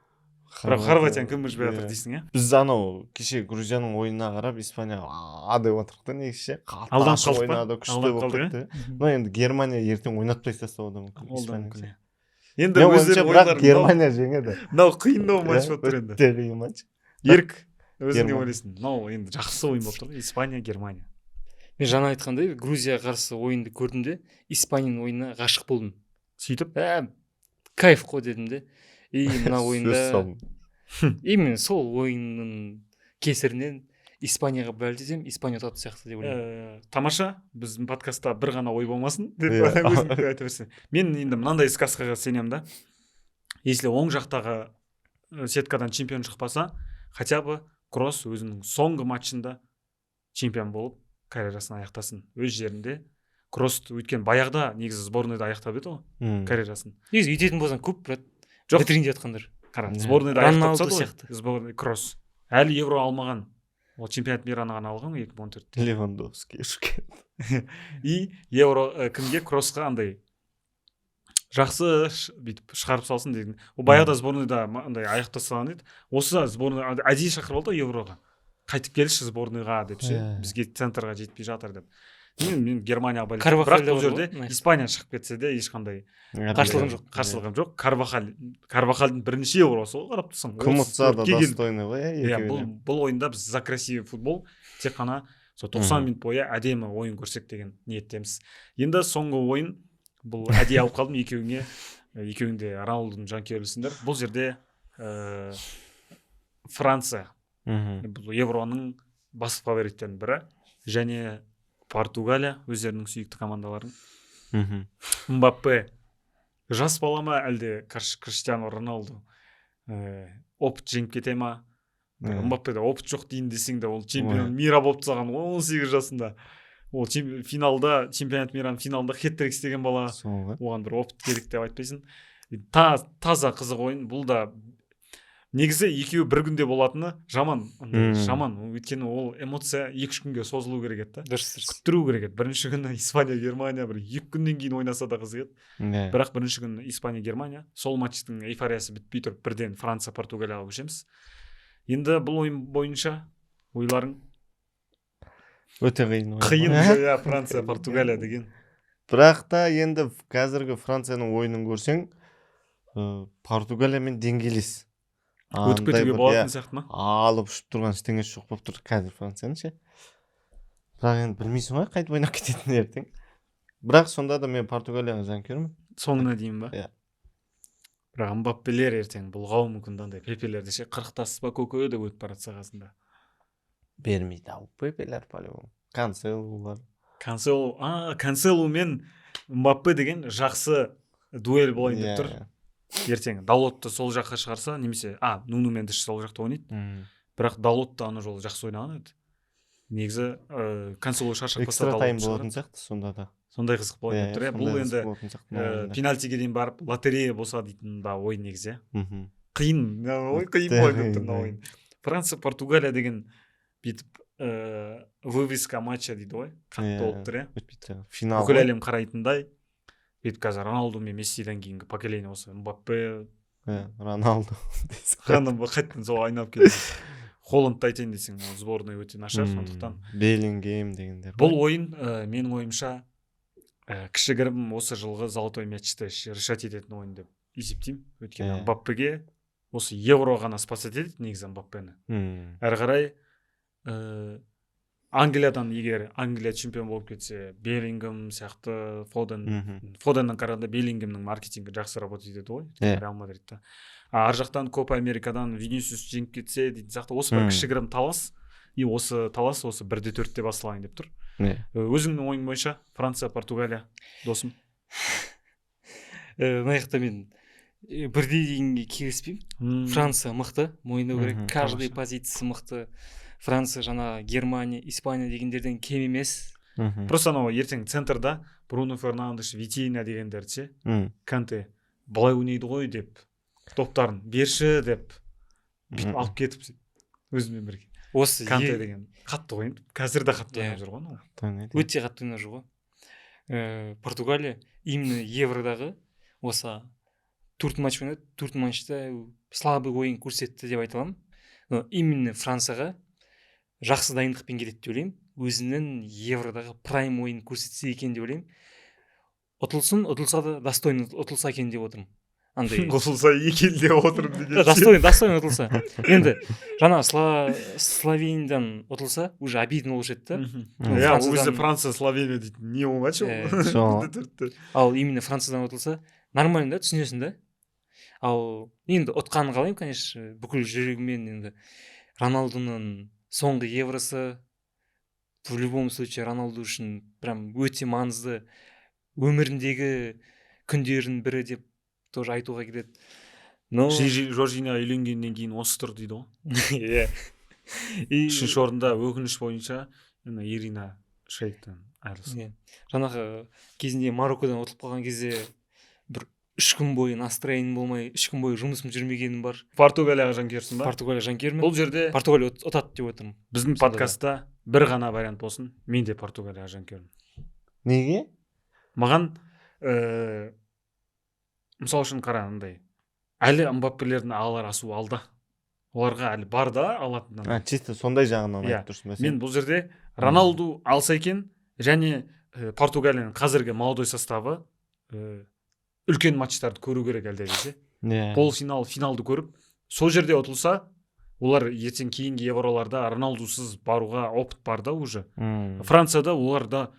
Бірақ Хорватияны кім мыжбай жатыр дейсің, иә? Біз анау кеше Грузияның ойынына қарап, Испания а деп отырдық та негізі ше. Қатты Алданып ашық қалдық па? ойнады, күшті Алданып болып қалдық, кетті. Но енді Германия ертең ойнатпай тастауы да мүмкін Ол да Испанияны мүмкін, ше. иә. Енді Мен ойымша, өздерінің бірақ ойларың. Германия жеңеді. Мынау қиындау матч Иә, болып тұр енді. Өте қиын матч. Ерік, өзің не Германия. ойлайсың? Мынау енді жақсы ойын болып тұр ғой, Испания, Германия. Мен жаңа айтқандай, Грузияға қарсы ойынды көрдім де, Испанияның ойынына ғашық болдым. Сөйтіп Ә, кайф қой дедім де. И мына Сөз ойында салдым. именно сол ойынның кесірінен Испанияға болеть етемін, Испания ұтатын сияқты деп ойлаймын. Тамаша, біздің подкастта бір ғана ой болмасын деп, өзің де айта берсең. Мен енді мынандай сказкаға сенемін да: если оң жақтағы сеткадан чемпион шықпаса, хотя бы Кросс өзінің соңғы матчында чемпион болып карьерасын аяқтасын өз жерінде. Кросс өйткені баяғыда негізі сборныйда аяқтап еді ғой карьерасын. Негізі өйтетін болсаң, көп, брат, Жоқ. бітірейін деп жатқандар. Қара, Иә. сборныйда аяқтап Роналду тастады ғой сияқты. Сборный Кросс әлі Евро алмаған, ол чемпионат мираны ғана алған ғой 2014-те. Левандовский ұшып кетті. И Евро кімге, Кроссқа андай жақсы бүйтіп шығарып салсын деген. Ол баяғыда сборныйда андай аяқтап тастаған еді. Осы сборный әдейі шақырып алды ғой Евроға, қайтып келші сборныйға деп ше, Иә. бізге центрға жетпей жатыр деп. Мен Германияға болеть. Карвахаль Бірақ да бұл бар жерде ғой, мына. Испания шығып кетсе де, ешқандай Қарсылығым жоқ. Қарсылығым жоқ. Карвахаль, Карвахальдың бірінші Евросы ғой, қарап тұрсаң. Кім ұтса да 34-ке келді. достойный ғой, иә, Иә, бұл екеуіне. бұл ойында біз за красивый футбол, тек қана сол 90 минут бойы әдемі ойын көрсек деген ниеттеміз. Енді соңғы ойын, бұл әдейі алып қалдым екеуіңе, екеуің де Роналдудың жанкүйерлісіңдер. Бұл жерде Франция, бұл Евроның басты фавориттерінің бірі, және Португалия, өздерінің сүйікті командаларың. Мбаппе жас бала ма, әлде Криштиану Роналду опыт жеңіп кете ма? Мбаппеде опыт жоқ дейін десең де, ол чемпион мира болып тастаған 18 жасында. Ол финалда, чемпионат мираның финалында хет-трик істеген бала. Сол ғой. Оған бір опыт керек деп айтпайсың. Таза қызық ойын бұл да. Негізі екеуі бір күнде болатыны жаман андай, жаман, өйткені ол эмоция 2-3 күнге созылу керек еді да. Дұрыс, дұрыс. Күттіру керек еді. Бірінші күні Испания, Германия, бір 2 күннен кейін ойнаса да қызық еді. Бірақ бірінші күні Испания, Германия, сол матчтың эйфориясы бітпей тұрып, бірден Франция, Португалияға көшеміз. Енді бұл ойын бойынша ойларың? Өте қиын ойын. Қиын, иә, Франция, Португалия деген. Бірақ та енді қазіргі Францияның ойынын көрсең, Португалиямен деңгейлес. Өтіп Андай кетуге бір, болатын иә, сияқты ма? Алып ұшып тұрған ештеңесі жоқ болып тұр қазір Францияның ше. Бірақ енді білмейсің ғой қайтып ойнап кететінін ертең. Бірақ сонда да мен Португалияға жанкүйермін. Соңына дейін ба? Иә. Бірақ Мбаппелер ертең бұлғауы мүмкін да, андай Пепелерді ше, қырықтасыз ба, көке, деп өтіп бара жатса қасында. Бермейді ау Пепелер по-любому. Канселулар. Канселу, а Канселу мен Мбаппе деген жақсы дуэль болайын деп тұр. Ертең Далотты сол жаққа шығарса, немесе Нуну Мендеш сол жақта ойнайды. Бірақ Далот та ана жолы жақсы ойнаған еді. Негізі Канселу шаршап қалса, Экстра тайм Далотты болатын шығарады. сияқты сонда да. Сондай қызық болайын деп тұр, иә. Бұл Сондай енді қызық болатын сияқты маған да. пенальтиге дейін барып, лотерея болса дейтін да ой негізі, иә. Қиын мына ой, қиын Өте болайын деп тұр мына қиын. ойын. Франция, Португалия деген бүйтіп вывеска матча дейді ғой, қатты болып тұр, иә. Өтпейді. Финал Бүкіл ғой. әлем қарайтындай. Бүйтіп қазір Роналду мен Мессиден кейінгі поколение осы Мбаппе. Иә, Роналду. Ғана қайтадан сол айналып келді. Холландты айтайын десең, ол сборный өте нашар, сондықтан Беллингем дегендер. Бұл ойын менің ойымша, кішігірім осы жылғы золотой мячті решать ететін ойын деп есептеймін, өйткені Мбаппеге осы Евро ғана спасать етеді негізі Мбаппені. Әрі қарай Англиядан, егер Англия чемпион болып кетсе, Беллингем сияқты, Фоден. Фоденнен қарағанда Беллингемнің маркетингі жақсы работать етеді ғой Реал Мадридта. А ар жақтан Копа Америкадан Винисиус жеңіп кетсе дейтін сияқты, осы бір кішігірім талас. И осы талас осы 1-4-те басталайын деп тұр. Өзіңнің ойың бойынша, Франция, Португалия, досым? Мына жақта мен бірдей дегенге келіспеймін. Франция мықты, мойындау керек. Каждый позициясы мықты. Франция жаңа Германия, Испания дегендерден кем емес. Просто анау ертең центрда Бруно Фернандеш, Витинья дегендерді ше, Канте былай ойнайды ғой деп, топтарын берші деп, бүйтіп алып кетіп, өзімен бірге. Осы Канте деген қатты ойнайды, қазір де қатты ойнап жүр ғой анау. Ойнайды. Өте қатты ойнап жүр ғой. Португалия именно Евродағы осы төрт матч ойнады, төрт матчта слабый ойын көрсетті деп айта аламын. Но именно Францияға жақсы дайындықпен келеді деп ойлаймын. Өзінің Евродағы прайм ойын көрсетсе екен деп ойлаймын. Ұтылсын, ұтылса да, достойно ұтылса екен деп отырмын андай. Қосылса екен деп отырмын деген. Достойно ұтылса. Енді жаңа Словениядан ұтылса, уже обидно болушы еді да. Ну, Иә, ол Франциядан- кезде Франция, Словения дейтін не оңай. Сол. Төртте. Ал именно Франциядан ұтылса, нормально да, түсінесің да. Ал енді ұтқанын қалаймын, конечно, бүкіл жүрегіммен. Енді Роналдуның соңғы Евросы, в любом случае Роналду үшін прям өте маңызды, өміріндегі күндердің бірі деп тоже айтуға келеді. Но Жоржина үйленгеннен кейін осы тұр дейді ғой. Иә. И Үшінші орында, өкініш бойынша, ана Ирина Шейктен айырылысты. Иә. Жаңағы кезінде Мароккодан ұтылып қалған кезде бір 3 күн бойы настроением болмай, 3 күн бойы жұмысым жүрмегенім бар. Португалияға жанкүйерсің ба? Португалия жанкүйермін. Бұл жерде Португалия ұтады деп отырмын. біздің Сонда да. подкастта бір ғана вариант болсын: мен де Португалияға жанкүйермін. Неге? Маған мысалы үшін, қара, андай әлі Мбаппелердің алар асуы алда, оларға әлі бар да алатын. А, чисто сондай жағынан Иә. айтып тұрсың ба сен? Мен бұл жерде Роналду алса екен және Португалияның қазіргі молодой составы үлкен матчтарды көру керек әлде десе, полуфинал, финалды көріп, сол жерде ұтылса, олар ертең кейінгі Евроларда Роналдусыз баруға опыт бар да уже. Францияда оларда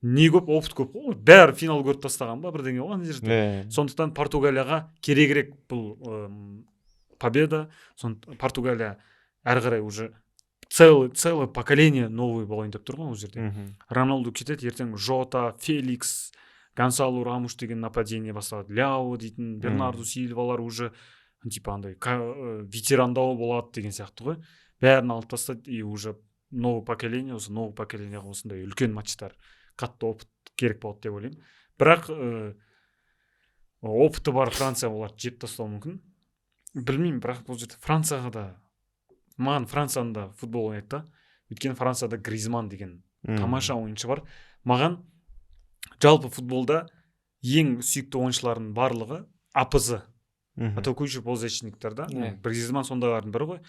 не көп, опыт көп қой, олар бәрі финал көріп тастаған ба, бірдеңе ғой ана жерде. Сондықтан Португалияға керегірек бұл победа. Португалия әрі қарай уже целое поколение новый болайын деп тұр ғой ол жерде. Роналду кетеді, ертең Жота, Феликс, Гонсалу Рамуш деген нападение басталады, Ляо дейтін, Бернарду Сильвалар уже типа андай ветерандау болады деген сияқты ғой. Бәрін алып тастады, и уже новый поколение. Осы новый поколениеға осындай үлкен матчтар, қатты опыт керек болады деп ойлаймын. Бірақ опыты бар Франция оларды жеп тастауы мүмкін, білмеймін. Бірақ бұл жерде Францияға да, маған Францияның да футбол ойнайды да, өйткені Францияда Гризман деген тамаша ойыншы бар. Маған жалпы футболда ең сүйікті ойыншылардың барлығы АПЗ, атакующий полузащитниктер да. Гризман сондайлардың бірі ғой.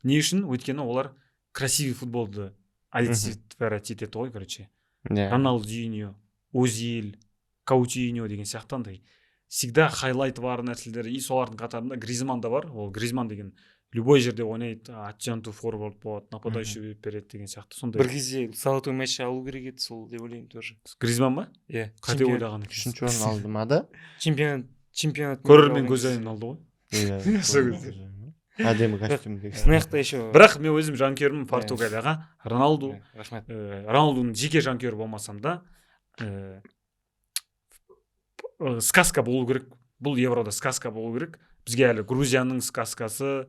Не үшін? Өйткені олар красивый футболды олицетворять етеді ғой, короче. Роналдиньо, Озил, Каутиньо деген сияқты андай всегда хайлайты бар нәрселер. И солардың қатарында Гризман да бар. Ол Гризман деген Любой жерде ойнайды, оттянутый форвард болады, нападающий беріп береді деген сияқты сондай. Бір кезде золотой мяч алу керек еді сол деп ойлаймын тоже. Гризман ба? Иә. Қате ойлаған екен. Үшінші орын алды ма да? Чемпионат. Көрермен көзайымын алды ғой. Иә. Сол кезде. Әдемі костюм деген. Мына жақта еще. Бірақ мен өзім жанкүйермін Португалияға, Роналду. Рахмет. Роналдудың жеке жанкүйері болмасам да, сказка болу керек бұл Еврода, сказка болу керек. Бізге әлі Грузияның сказкасы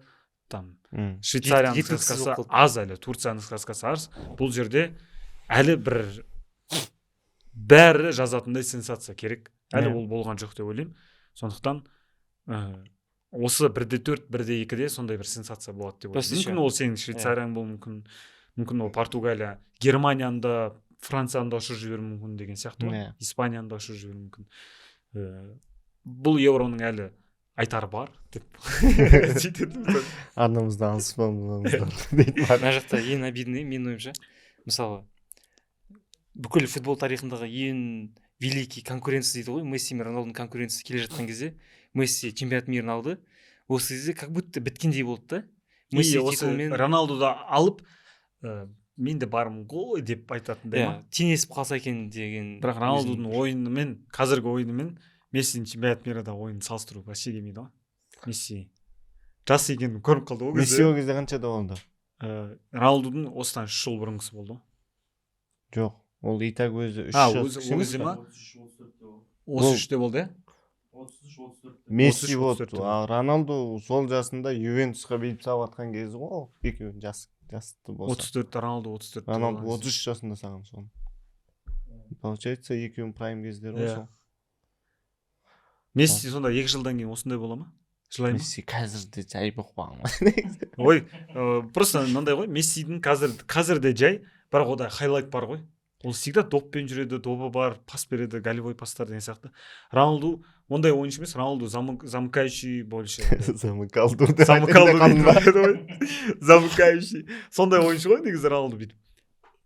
там, Швейцарияның Жеткіліксіз сказкасы болып қалды. аз, әлі Турцияның сказкасы аз. Бұл жерде әлі бір бәрі жазатындай сенсация керек әлі. Ол болған жоқ деп ойлаймын. Сондықтан осы 1-4, 1-2-де сондай бір сенсация болады деп Просто ойлаймын. Мүмкін, еще- ол сенің Швейцарияң болуы мүмкін, мүмкін, ол Португалия Германияны да, Францияны да ұшырып жіберуі мүмкін деген сияқты ғой. Испанияны да ұшырып жіберуі мүмкін. Бұл Евроның әлі айтары бар деп сөйтетін. Арнамызда алыспаңыздар дейтін бар. Мына жақта ең обидный, менің ойымша, мысалы, бүкіл футбол тарихындағы ең великий конкуренция дейді ғой, Месси мен Роналдудың конкуренциясы келе жатқан кезде Месси чемпионат мирін алды. Осы кезде как будто біткендей болды да Месси И осы титулмен. Роналду да алып, мен де бармын ғой деп айтатындай Иә, ма? теңесіп қалса екен деген. Бірақ Роналдудың ойынымен, қазіргі ойынымен Мессидің чемпионат мирадағы ойынын салыстыру вообще келмейді ғой. Месси жас екені көрініп қалды ол Месси кезде. ол кезде қаншада болды? Роналдудың осыдан 3 жыл бұрынғысы болды ғой. Жоқ, ол и так өзі 3 А, жас өзі кіші ол емес кезде па? ма? 33-те болды, иә. Месси 33, болды. 34-те. А Роналду сол жасында Ювентусқа бүйтіп салып жатқан кезі ғой ол, екеуінің жас жасты болса. 34, Роналду 34-те Роналду болған. 33 жасында салған соны, получается, екеуінің прайм кездері ғой Иә. сол. Месси сонда 2 жылдан кейін осындай бола ма, жылай ма? Месси қазір де жай болып қалған ғой негізі. Ой, просто мынандай ғой, Мессидің қазір де жай, бірақ ода хайлайт бар ғой. Ол всегда доппен жүреді, добы бар, пас береді, голевой пастар деген сияқты. Роналду ондай ойыншы емес. Роналду замыкающий больше. Замыкалду деп Замыкалду айтайын деп қалдым ба? дейді ғой. Замыкающий сондай ойыншы ғой негізі Роналду, бүйтіп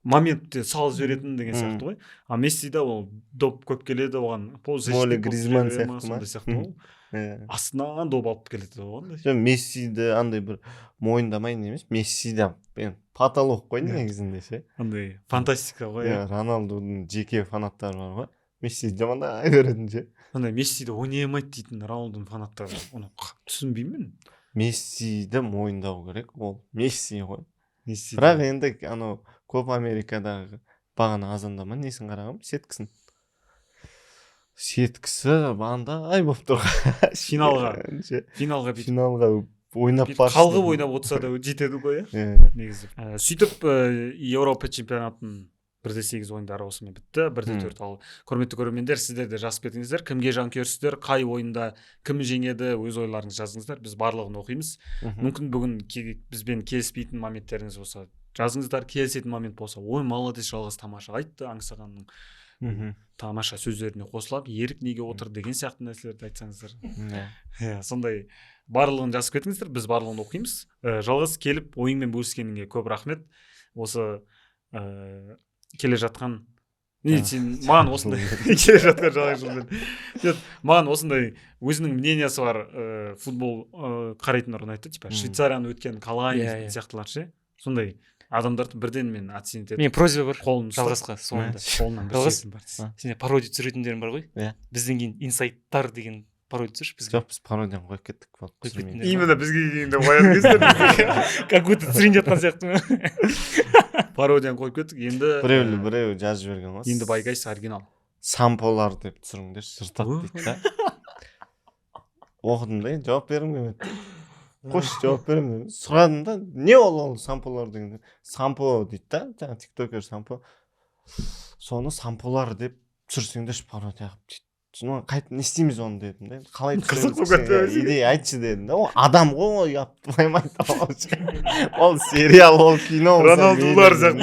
моментте салып жіберетін деген сияқты ғой. А Мессида ол доп көп келеді оған, полузащитник Моли болып Гризман жүре бере ма, сияқты ма? сондай сияқты ғой. Астынан доп алып келеді ғой андай. Жоқ, Мессиді андай бір мойындамайын емес, Месси де енді потолок қой негізінде ше. Андай фантастика ғой, Иә, иә. Роналдудың жеке фанаттары бар ғой, Месси жамандай беретін ше. Андай Мессиді ойнай алмайды дейтін Роналдудың фанаттары, оны түсінбеймін мен. Мессиді мойындау керек, ол Месси ғой. Месси Бірақ енді анау Копа Америкадағы бағана азанда ма, несін қарағанмын, сеткісін, сеткісі андай болып тұр. Финалға. Ше, Финалға бүйтіп финалға ойнап бүйтіп баршы қалғып деген. ойнап отырса да жетеді ғой, иә. Иә. Негізі, сөйтіп, Еуропа чемпионатының 1-8 ойындары осымен бітті, бір де төрт. Ал құрметті көрермендер, сіздер де жазып кетіңіздер, кімге жанкүйерсіздер, қай ойында кім жеңеді, өз ойларыңызды жазыңыздар, біз барлығын оқимыз. Мүмкін, бүгін бізбен келіспейтін моменттеріңіз болса, жазыңыздар, келісетін момент болса, ой, молодец, Жалғас тамаша айтты, Аңсағанның тамаша сөздеріне қосыламын, Ерік неге отыр деген сияқты нәрселерді айтсаңыздар. Иә, сондай барлығын жазып кетіңіздер, біз барлығын оқимыз. Жалғас, келіп ойыңмен бөліскеніңе көп рахмет. Осы келе жатқан не, сен маған осындай келе жатқан жаңа жылмен. Нет, маған осындай өзінің мнениясы бар, футбол қарайтындар ұнайды, типа Швейцарияны өткенін қалаймыз Иә, дейтін иә. сияқтылар ше. Сондай адамдарды бірден мен оценить етіп Мен просьба бар қолын ұстап, Жалғасқа соңында. Қолынан бір Жалғас. сүйетін бар дейсің. Сенде пародия түсіретіндерің бар ғой. Иә. Бізден кейін инсайттар деген пародия түсірші бізге. Жоқ, біз пародияны қойып кеттік болды, Қойып түсірмейміз. кеттіңдер. Именно бізге келгенде қояды екенсіздер. Как будто түсірейін жатқан сияқты. Пародияны қойып кеттік енді. Біреу жазып жіберген ғой. Енді байгайс оригинал. Самполар деп түсіріңдерші, жыртады Ой. дейді да. Оқыдым да, енді жауап бергім келмеді, қойшы, жауап беремін дедім. Сұрадым да, не ол самполар деген, сампо дейді да, жаңағы тиктокер сампо, соны самполар деп түсірсеңдерші пародия қылып дейді. Соны қайтып не істейміз оны дедім да, енді қалай Қызық түсіреміз, болып кетті кішкене өзі. Идея айтшы дедім да. Ол адам ғой, ол ұят твою, ол сериал, ол кино болса Роналдулар мейлі.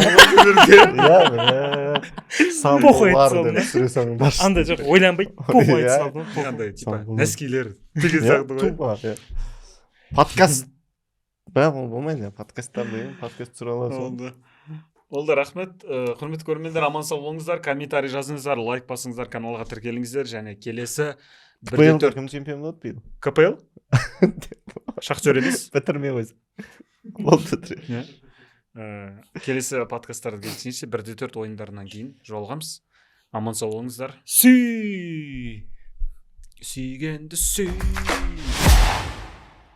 сияқты. Иә, бля, Похуй самполар айта салдым. деп түсіре салыңдаршы. Андай жоқ, ойланбай похуй айта Иә. салдым ғой, похуй. Андай типа Самполар. нәскилер деген Иә, сияқты ғой. тупо, иә. Подкаст, бірақ ол болмайды, подкасттар деген, подкаст түсіре аласың ғой. Болды, болды, рахмет. Құрметті көрермендер, аман сау болыңыздар, комментарий жазыңыздар, лайк басыңыздар, каналға тіркеліңіздер және келесі 1-де КПЛ 4 кім чемпион болады биыл? КПЛ. Шахтер емес. Бітірмей қойса болды, бітіре. Иә. Келесі подкасттарда кездескенше, 1-4 ойындарынан кейін жолығамыз. Аман сау болыңыздар. Сүй. Сүйгенді сүй.